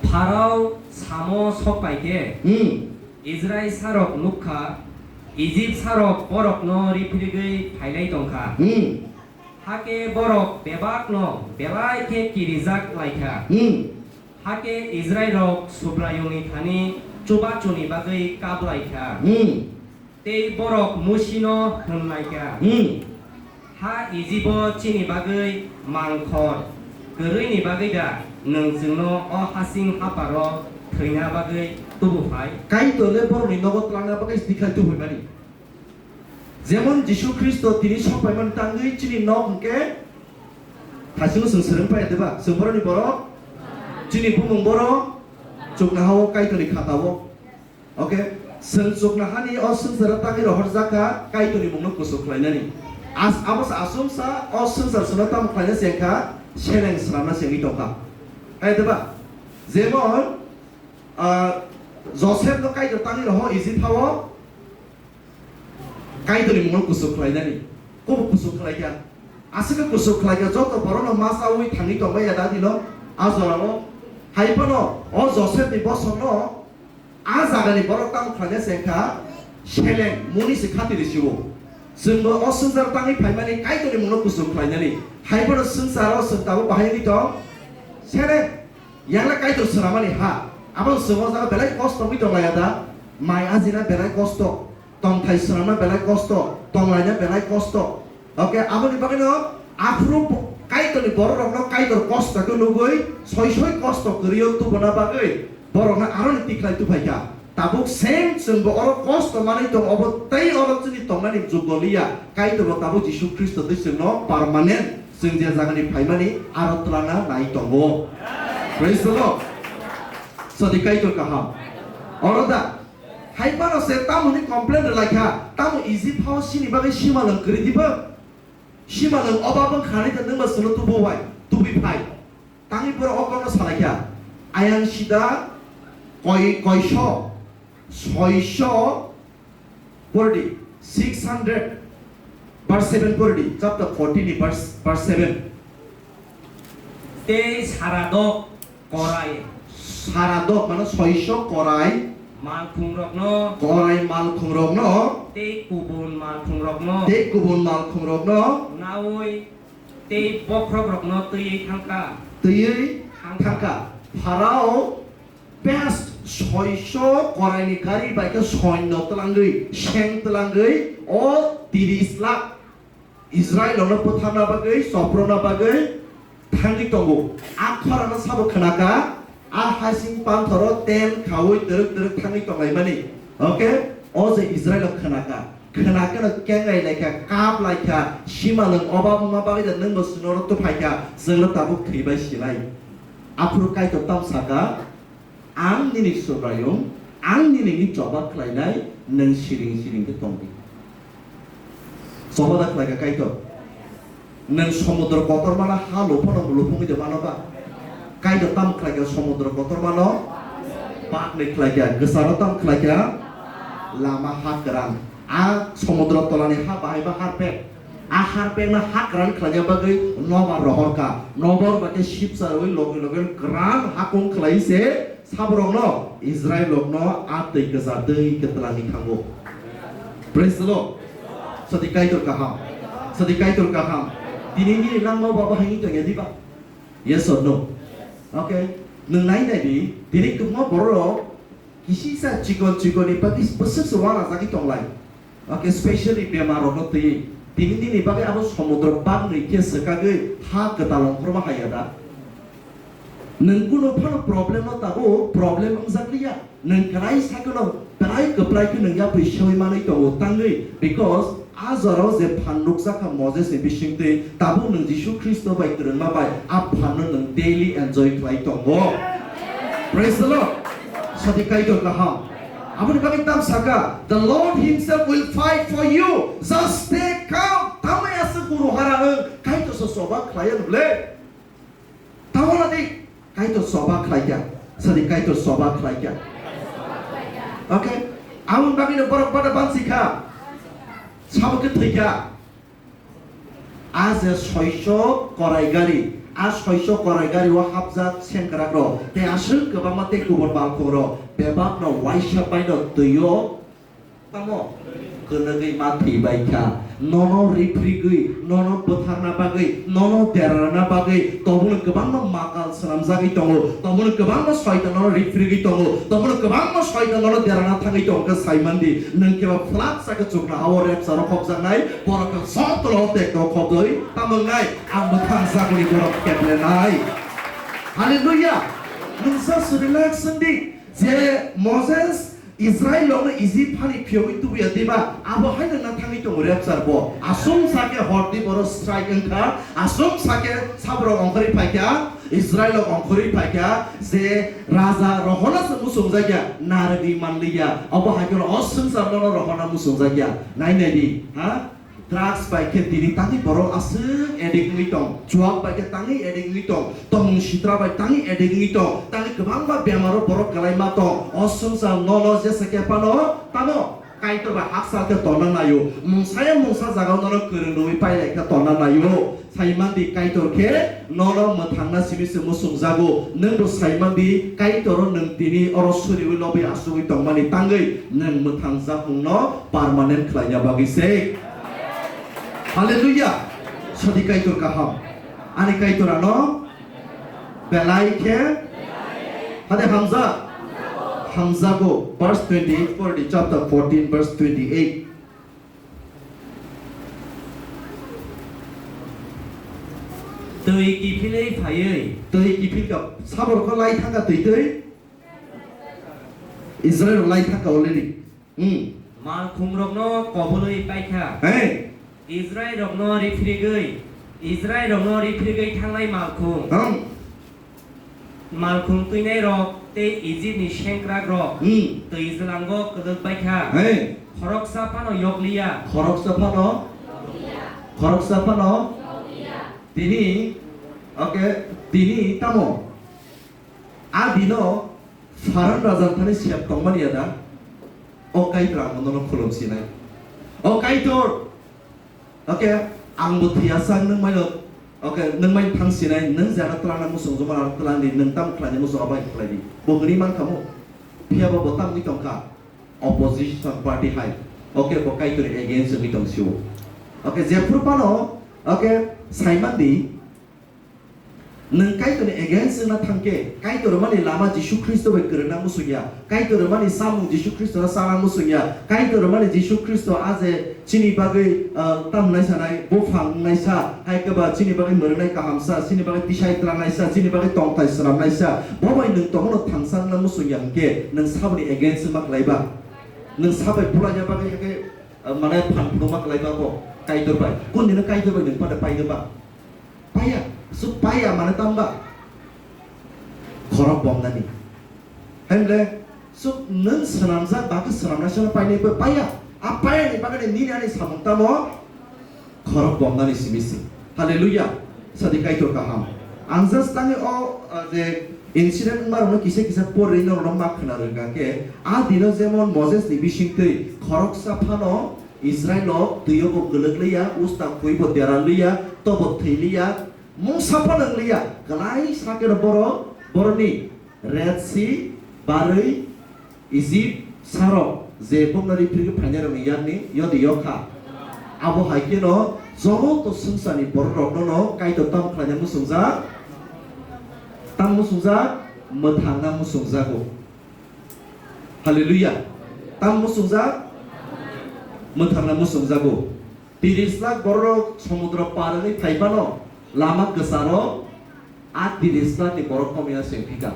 Pharao samo sok pai khe, hmm, Israil sarok nuk kha, Ijip sarok borokno riphirigwi phailai tong kha. Hmm. Hakhe borok bebakno belai khe kirijak lai kha. Hmm. Hakhe Israilrok Subraiyungni thani chubachuni bagwi kap lai kha. Hmm. Tei borok Musino hwn lai kha, hmm, "Ha Ijibo chini bagwi mangkhor kwrwini bagwi da nwng chwngno o hasing haparo thwina bagwi tubu phai?" Kaitor le borokni nogo twlangna bagwi twi khai tubuimani. Jemon Jisu Khristo tini sok paimani tangwi chini nok hwnkhe Thaisingo chwng swrwng phai diba? Chwng borokni borok? Chini bumung borok? Chuknoha-o Kaitorni khatao. Okay? Chwng chuknohani o swngcharo tangwi rohorjak kha Kaitorni mungno kuchuk khlainani. As-, abo se aswk sa o swngchar chwngno tamo khlaina se wngkha, seleng swnamna se wngwi tongkha. Hai diba? Jemon, ah, Joseph no Kaitor tangwi roho Egypt ha-o, Kaitorni mungno kuchuk khlainani. Kobo kuchuk khlaikha. Aswkhe kuchuk khlaikha, joto borokno ma chaui thangwi tongmaya da dino, a jorao. Hai phano o Joseph ni bosongno a jagani borok tamo khlaina se wngkha, seleng muni se khatiri sio. Chwngbo o swngchar tangwi phaimani Kaitorni mungno kuchuk khlainani. Hai phano swngcharo chwng tabuk bahai wngwi tong, seleng. Yang le Kaitor swnamani ha. Abo chwng o jaga belai kosto wngwi tong laiya da? Mai ajina belai kosto. Tongthai swnamna belai kosto. Tonglaina belai kosto. Okay, aboni bagwino aphuru bo-, Kaitorni bororokno Kaitor kosto khe nugwi soi soi kosto kwrwio tubuna bagwi borokno aroni tikhlai tubhaikha. Tabuk same chwngbo oro kosto manwi tong, obo tei oro chini tongnani jugoliya. Kaitorbo tabuk Jisu Khristo tei chwngno permanent chwng je jagani phaimani aro twlangna nai tongo. Praise the Lord. Sadi Kaitor kaham. Oro da. Hai phano se tamoni complain rwlaikha. Tamo Egypt hao sini bagwi simalwng kwrwi dibo? Simalwng oba bwkha ni ta nwngba chwngno tubu bai, tubui phai. Tangwi borok o kokno salaikha. Ayang sida koi-, koiso, soiso, pori di, six hundred, verse seven pori di, chapter fourteen ni verse, verse seven. Tei Saradok korai. Saradok mano soiso korai. Malkhungrokno. Korai malkhungrokno. Tei kubun malkhungrokno. Tei kubun malkhungrokno. Naui tei bokhrokrokno twiwi thangkha. Twiwi thangkha. Pharao best soiso koraini gari bai khe soinno twlangwi, seng twlangwi o tiris lakh Israilrokno bwtharna bagwi, soprona bagwi thangwi tongo. A khorano sabo khwnaka, a hasing panthoro tent khaui twrwk twrwk thangwi tonglaimani. Okay? O je Israilrok khwnaka. Khwnakeno kengai laikha, kap laikha, simalwng oba wngma bagwi da nwngbo chwngno oro tuphaikha, chwngno tabuk thwibai silai. Aphuru Kaitor tamo saka, Ang nini Subraiyung, ang nini choba khlainai, nwng siring siring khe tong di. Choba da khlai kha Kaitor? Nwng somudro kotormano ha luphano lupungwi de mano ba? Kaitor tam khlai kha somudro kotormano? Pakni khlai kha, kwcharo tam khlai kha? Lama ha kwran. A somudro tolani ha bahai ba harpek. A harpekno ha kwran khlaina bagwi nobar rohor kha. Nobar ba khe sipsa rwui logi logi kwran hakung khlai se saborokno, Israilrokno a twi kwchar twi khe twlangwi thango. Praise the Lord. Sadi Kaitor kaham. Sadi Kaitor kaham. Tini nini langmao ba bahai wngwi tongya diba? Yes or no? Okay. Nwng nai nai di, tini kwbangma bororok kisisa chikon chikon ni bagwi bwswk se uanajagwi tonglai. Okay, specially bemar rokno twi. Tini nini bagwi abo somudro bagwi khe swkagwi ha kwtal ongkhorma haiya da? Nwng kunu phano problem no tabuk problem wngjakliya. Nwng kwrai sakno, kwrai kwplai khe nwng yapri sewi manwi tongo tangwi, because a jorao je phan nukjakha Moses ni bisingtwi, tabuk nwng Jisu Khristo bai kwrwngma bai a phan no nwng daily enjoy khlai tongo. Praise the Lord. Sadi Kaitor kaham. Aboni bagwi tam saka, "The Lord himself will fight for you. Just stay calm." Tamai aswk guru hara nwng, Kaitor so choba khlai ya nukle. Tamo na di, Kaitor choba khlai kha. Sadi Kaitor choba khlai kha. Okay? Aboni bagwi no borok bada bansi kha. Sabo khe thwi kha. A je soiso korai gari, a soiso korai gari o hapjak sengkrak rok, tei aswk kwbangma tei kubun malkhung rok, bebak no waisa bai no twi o Tamo, kwnagwi ma thwi bai kha. Nono riphrigwi, nono bwtharna bagwi, nono derarna bagwi, toboni kwbangma makal swnamjagwi tongo, toboni kwbangma soitan nono riphrigwi tongo, toboni kwbangma soitan nono derarna thangwi tongo khe sai mandi, nwng khe ba phlak sa khe chuknoha-o rapture-o khopjaknai, borok khe jotono tekto khopjagwi tamo wngnai, ang bo thangjagwi borok keplenai. Hallelujah! Nwng just relax wng di, je Moses Israel rokno Egypt hani phiyogwi tubuya diba? Abo hai nangna thangwi tongo rapture bo. Aswk sakhe hor di borok strike wngkha, aswk sakhe saborok ongkhorwi phaikha, Israel rok ongkhorwi phaikha, je raja rohona se muchungjakya, narwgwi manliya. Abo hai kheno o swngchar nono rohona muchungjakya. Nai nai di, ha? Drugs bai khe tini tangwi borok aswk addict wngwi tong, juag bai khe tangwi addict wngwi tong, tongmung sitra bai tangwi addict wngwi tong, tangwi kwbangma bemaro borok kwlaima tong. O swngchar nono jesa khe phano tamo Kaitor bai hakchal khe tonna naio, mungsaya mungsa jagao nono kwrwng rwui pailai khe tonna naio. Saimandi Kaitor khe nono mwthangna simi se muchungjago. Nwngbo saimandi Kaitoro nwng tini oro suriui lobwi achugwi tongmani tangwi nwng mwthangjakmungno permanent khlaina bagwi se. Hallelujah! Sadi Kaitor kaham. Ani Kaitor ano belai khe hade hamjak. Hamjago. Verse twenty-eight for the chapter fourteen, verse twenty-eight. Twi kiphilwi phaiwi. Twi kiphilka, saborokno lai thangkha twi twi. Israel lai thangkha already. Hmm. Malkhungrokno kobulwi paikha. Hey. Israelrokno riphirigwi, Israelrokno riphirigwi thanglai malkhung. Hmm. Malkhung twinairok tei Ijipni sengkrakrok Hmm. twi jwlango kwdwk baikha. Hey. Khoroksa phano yokliya. Khoroksa phano? Khoroksa phano? Tini, okay, tini tamo? A dino Pharan raja thani sep tongmani ya da? O Kaitor ang nono khulum sinai. O Kaitor, okay, ang bo thwiya sang nwng maino, okay, nwng maino thang sinai, nwng jara twlangna muchung joma twlang di, nwng tam khlaini muchung abai khlai di. Bo hwnwi man kha mo. Phiya bo bo tam wng tong kha. Opposition party hai. Okay, bo Kaitor against wngwi tong sio. Okay, jephru phano, okay, saiman di. Nwng Kaitorni against wngna thangkhe, Kaitor mani lama Jisu Khristo bai kwrwngna muchungya, Kaitor mani samung Jisu Khristo no sana muchungya, Kaitor mani Jisu Khristo a je chini bagwi, ah, tam wngnai sanai, buphang wngnai sa, hai khe ba chini bagwi mwrwngnai kaham sa, chini bagwi tisai twlangnai sa, chini bagwi tongthai swnamnai sa, bo bai nwng tongno thangsa wngna muchungya hwnkhe nwng saboni against wngma kwlai ba? Nwng sabai bulaina bagwi hwnkhe, ah, mane phan phunukma kwlai ba bo Kaitor bai? Kundino Kaitor bai nwng pada paino ba? Paya, suk paya mane tamba. Khorok bomnani. Hemle, suk nwng swnamjak bagwi swnamnai sano painai bo paya. A paya ni bagwi nini ani samung tamo khorok bomnani simi si. Hallelujah. Sadi Kaitor kaham. Ang just tani o, uh, je incident wngma rokno kisa kisa porwi norokno ma khna rwkha khe, a dino jemon Moses ni bisingtwi khoroksa phano Israilo twio bo kwlwk liya, usta khwi bo dera liya, tobo thwi liya, mungsa phano wng liya, kwlai sakeno borok, borokni Red Sea barwi Egypt sarok je bokno riphirwi phainairokni yakni yodi yokha. Abo hai kheno joto swngcharni bororokno no Kaitor tamo khlaina muchungjak, tamo muchungjak, mwthangna muchungjago. Hallelujah. Tam muchungjak? Mwthangna muchungjago. Tiris lakh bororok somudro par wngwi phai phano lama kwcharo a tiris lakh ni borok komya se wngphika.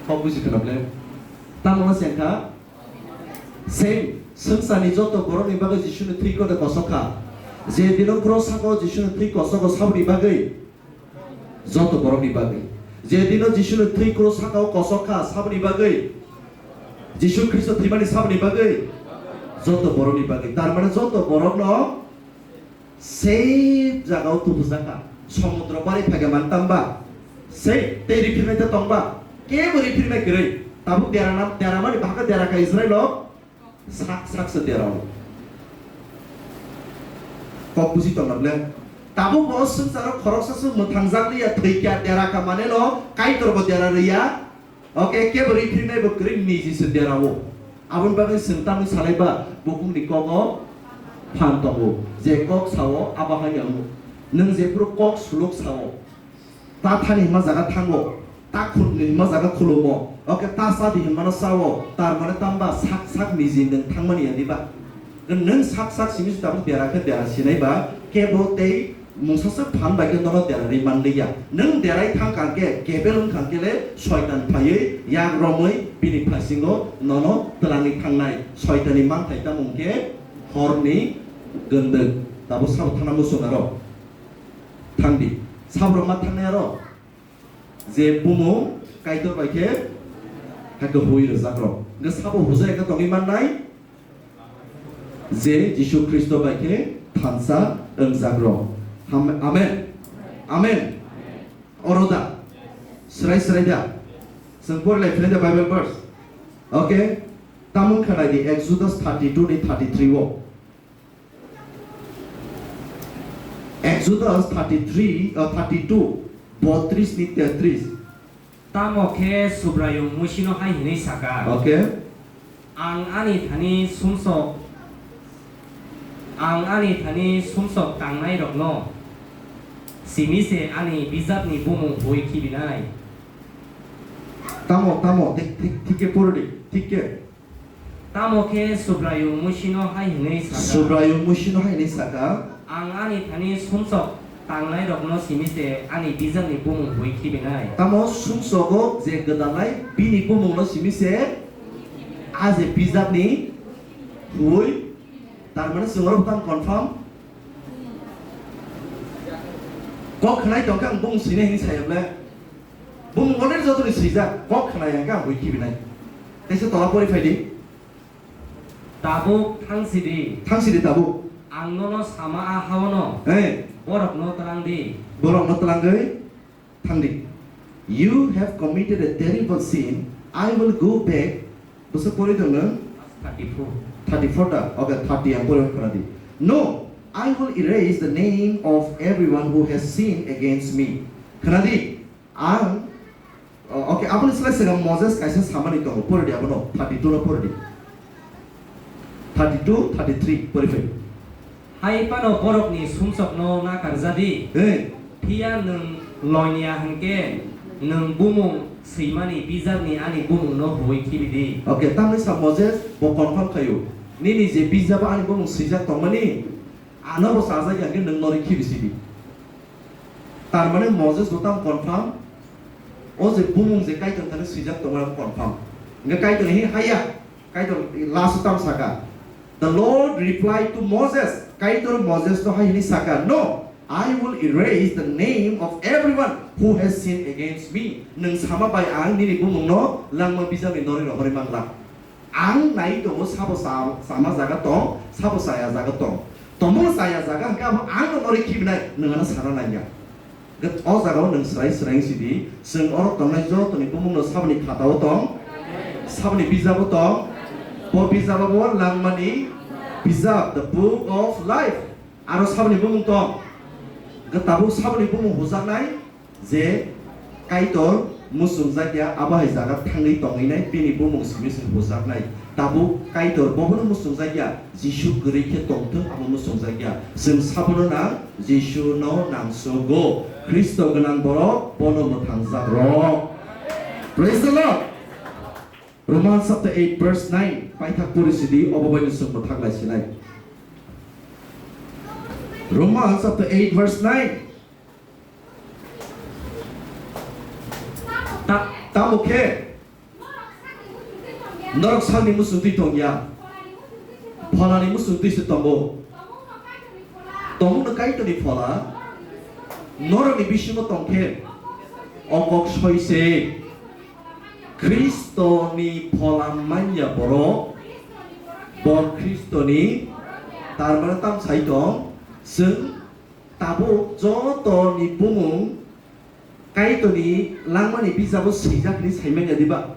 Kok buji khwna ble? Tamo se wngkha? Same. Swngcharni joto borokni bagwi Jisuni thwi kode kosok kha. Je dino cross saka o Jisuni thwi kosogo saboni bagwi? Joto borokni bagwi. Je dino Jisuni thwi cross saka o kosok kha, saboni bagwi? Jisu Khristo thwimani saboni bagwi? Joto borokni bagwi. Tar mane joto borokno same jaga o tubujak kha. Somudro bari phaikha mane tamba? Same tei riphirnai ta tongba? Kebo riphirnai kwrwi. Tabuk dera nam, dera mani bahai khe dera kha Israilo. Sak sak se derao. Kok buji tongna ble. Tabuk bo swngcharo khoroksa se mwthangjakliya, thwikya, dera kha maneno Kaitor bo dera rwya. Oke, kebo riphirnai bo kwrwi niji se derao. Aboni bagwi chwng tamni salai ba bukungni kogo phan tongo. Je kok sao abo hai wngo. Nwng jephuru kok suluk sao. Ta thani hima jaga thango, ta khutni hima jaga khulumo, oke ta sadi himano sao, tar mane tamba sak sak niji nwng thangmani ya diba? Nwng sak sak simi se tabuk dera khe dera sinai ba, kebo tei Mungsaswk phan bai khe nono derarwi manliya. Nwng derai thang kha khe, kebel wng kha khe le Soitan phaiwi yak romwi bini phasingo nono twlangwi thangnai. Soitanni manthai tamo hwn khe horni gwndwk. Tabuk sabo thangna muchung aro. Thangdi. Sabrok ma thangnai aro. Je bumung Kaitor bai khe, hai khe hui rwjak rok. Hwnkhe sabo hujai khe tongwi mannai, je Jisu Khristo bai khe thansa wngjak rok. Ham-, amen. Amen. Oro da. Srai srai da. Chwng pori lai philai da Bible verse. Okay. Tamung khe nai di Exodus thirty-two ni thirty-three o. Exodus thirty-three, uh, thirty-two, botris ni tetris. Tamo khe Subraiyung Musino hai hwnwi sa kha, Okay. Ang ani thani sumsok, ang ani thani sumsok tangnairokno simi se ani bijapni bumung hui khibinai. Tamo, tamo, thik, thik, thik khe poro di, thik khe. Tamo khe Subraiyung Musino hai hwnwi sa kha, Subraiyung Musino hai hwnwi sa kha, Ang ani thani sumsok tangnairokno simi se ani bijapni bumung hui khibinai. Tamo sumsogo je gwdalnai bini bumungno simi se a je bijapni hui, tar mane chwng oro tamo confirm? Kok khnai tong khe ang bumung swinai hwnwi sa ya ble? Bumung already jotoni swijak, kok khnai hwnkhe ang hui khibinai. Teisa tola pori phai di. Tabuk thang si di. Thang si di tabuk. Ang nono sama a ha-o no. Hey. Borokno twlang di. Borokno twlangwi thang di. You have committed a terrible sin. I will go back. Bwswk pori tong nang? Thirty-four. Thirty-four ta? Okay, thirty ang pori khna di. No, I will erase the name of everyone who has sinned against me. Khna di. Ang, o-, okay, aboni slai swkang Moses kaisa samani tongo, pori di abono, thirty-two no pori di. Thirty-two, thirty-three, pori phai. Hai phano borokni sumsokno nakarja di. Hey. Phiya nwng loiniya hwnkhe, nwng bumung swimani bijapni ani bumungno huwi khibi di. Okay, tamni sa Moses bo confirm khaio. Nini je bijabo ani bumung swijak tongmani, ano bo chajak ya hwnkhe nwng norwi khibi si di. Tar mane Moses bo tam confirm, o je bumung je Kaitor thani swijak tongo, confirm. Hingke Kaitor hi haya, Kaitor last tam saka. The Lord replied to Moses, Kaitor Moses no hai hini saka, "No, I will erase the name of everyone who has sinned against me." Nwng sama bai ang nini bumung no langma bijap ni norwi rohorwi manglak. Ang nai tongo, sabo sa-, sama jaga tong, sabo chaya jaga tong. Tongmung chaya jaga hwnkhe abo ang no norwi khibinai, nwng ano sana nangya. Hwnkhe o jaga o nwng swrai swrai wng sidi, chwng oro tongnai jotoni bumung no saboni khata o tong, saboni bijap o tong, bo bijap o bo langmani bijap, the book of life. Aro saboni bumung tong, hwnkhe tabuk saboni bumung hujaknai, je Kaitor muchungjakya, abo hai jaga thangwi tongwinai, bini bumung simi se hujaknai. Tabuk Kaitor bobono muchungjakya, Jisu kwrwi khe tongthwng, abo muchungjakya. Chwng sabono nang Jisu no nangsugo. Khristo gwnang borok bono mwthangjak rok. Praise the Lord. Romans chapter eight verse nine, paithak pori sidi, obo bai no chwng mwthak lai sinai. Romans chapter eight verse nine. Ta-, tamo khe norok sakni muchungtwi tongya, pholani muchungtwi se tongo. Tongmungno Kaitorni phola norokni bisingo tong khe, o kok soi se. Khristoni phola manya borok, bo Khristoni, tar mane tam sai tong, chwng tabuk jotoni bumung Kaitorni langmani bijabo swijak hinwi sai manya diba?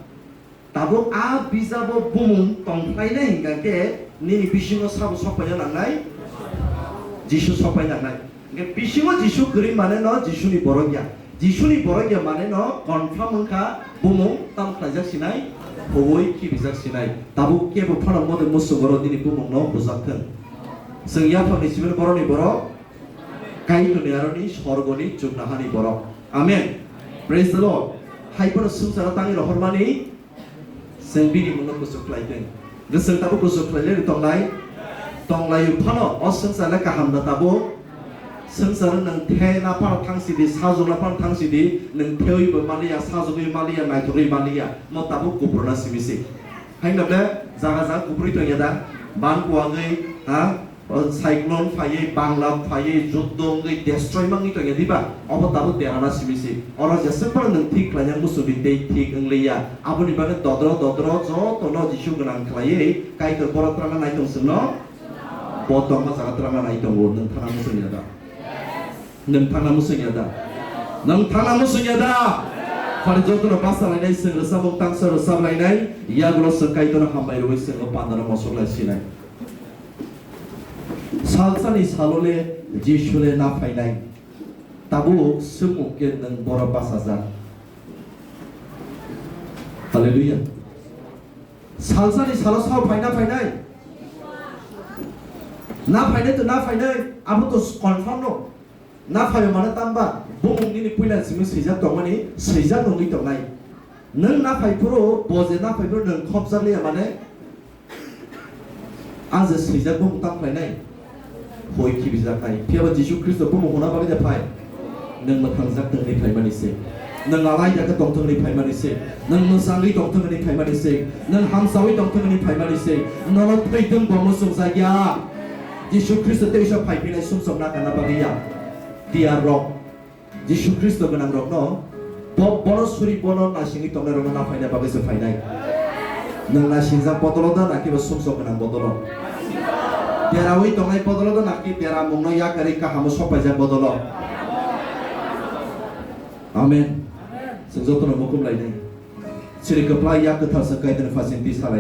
Tabuk a bijabo bumung tongphlainai hingka khe nini bisingo sabo sokpaina nangnai? Jisu sokpai nangnai. Hingke bisingo Jisu kwrwi mane no Jisuni borok ya. Jisuni borok ya mane no confirm wngkha bumung tam khlaijak sinai, huwi khibijak sinai. Tabuk kebo phano mode muchungo oro nini bumung no bujak thung. Chwng yaphangni simi borokni borok, Kaitorni aroni sorgoni chuknohani borok. Amen. Praise the Lord. Hai phano swngcharo tangwi rohormani, chwng bini mungno kuchuk khlai thung. Chwng tabuk kuchuk khlai le tonglai. Tonglai phano o swngchar le kaham da tabuk. Swngchar nwng the na phano thang sidi, sajwk na phano thang sidi, nwng thewi bo maliya, sajwgwi maliya, naithogwi maliya, mo tabuk kupur na simi se. Haino ble jaga jaga kupuri tongya da, ban kuwagwi, ha, o cyclone phaiwi, bangla phaiwi, juddo wngwi, destroy mangwi tongya diba, obo tabuk dera na simi se. Oro jeswk phano nwng thik khlainai muchungwi tei thik wngliya. Aboni bagwi dodro dodro jotono Jisu gwnang khlaiwi Kaitor borok twrangna nai tong chwngno. Bo tongma jaga twrangna nai tongo, nwng thana muchungya da? Nwng thangna muchungya da? Nwng thangna muchungya da? Phari jotono basa lainai, chwng rwchapmung tangsa rwchap lainai, yagulo chwng Kaitorno hambai rwui chwng o pandano mosok lai sinai. Salsani salole Jisule na phainai. Tabuk swngmung khe nwng boro bachajak. Hallelujah. Salsani salo sao phaina phainai. Na phainai to na phainai, abo to confirm no. Na phaio mane tamba, bumung nini puila simi swijak tongmani, swijak nungwi tongnai. Nwng na phai phuru, bo je na phai phuru nwng khopjak liya mane, ang je swijak bumung tang phainai, hoi khibijaknai. Phiyaba Jisu Khristo bumung huna bagwi de phai. Nwng mwthangjak tongni phaimani se. Nwng alai dakhe tongthokni phaimani se. Nwng mwsangwi tongthokni phaimani se. Nwng hamsawi tongthokni phaimani se. Nono thwitwng bo muchungjakya. Jisu Khristo teisa phaiphinai sumsok na kana bagwi ya. Tiyar rok. Jisu Khristo gwnang rokno bo, bono suri, bono nasingwi tongnai rokno na phaina bagwi se phainai. Nwng nasingjak bodolo da, na kiba sumsok gwnang bodolo? Derawi tongnai bodolo da, na ki deramungno yakarwi kahamo sokpaijak bodolo? Amen. Chwng jotono mukum lainai. Chini kwplai yak kwthar chwng Kaitorni phaising twi salainai.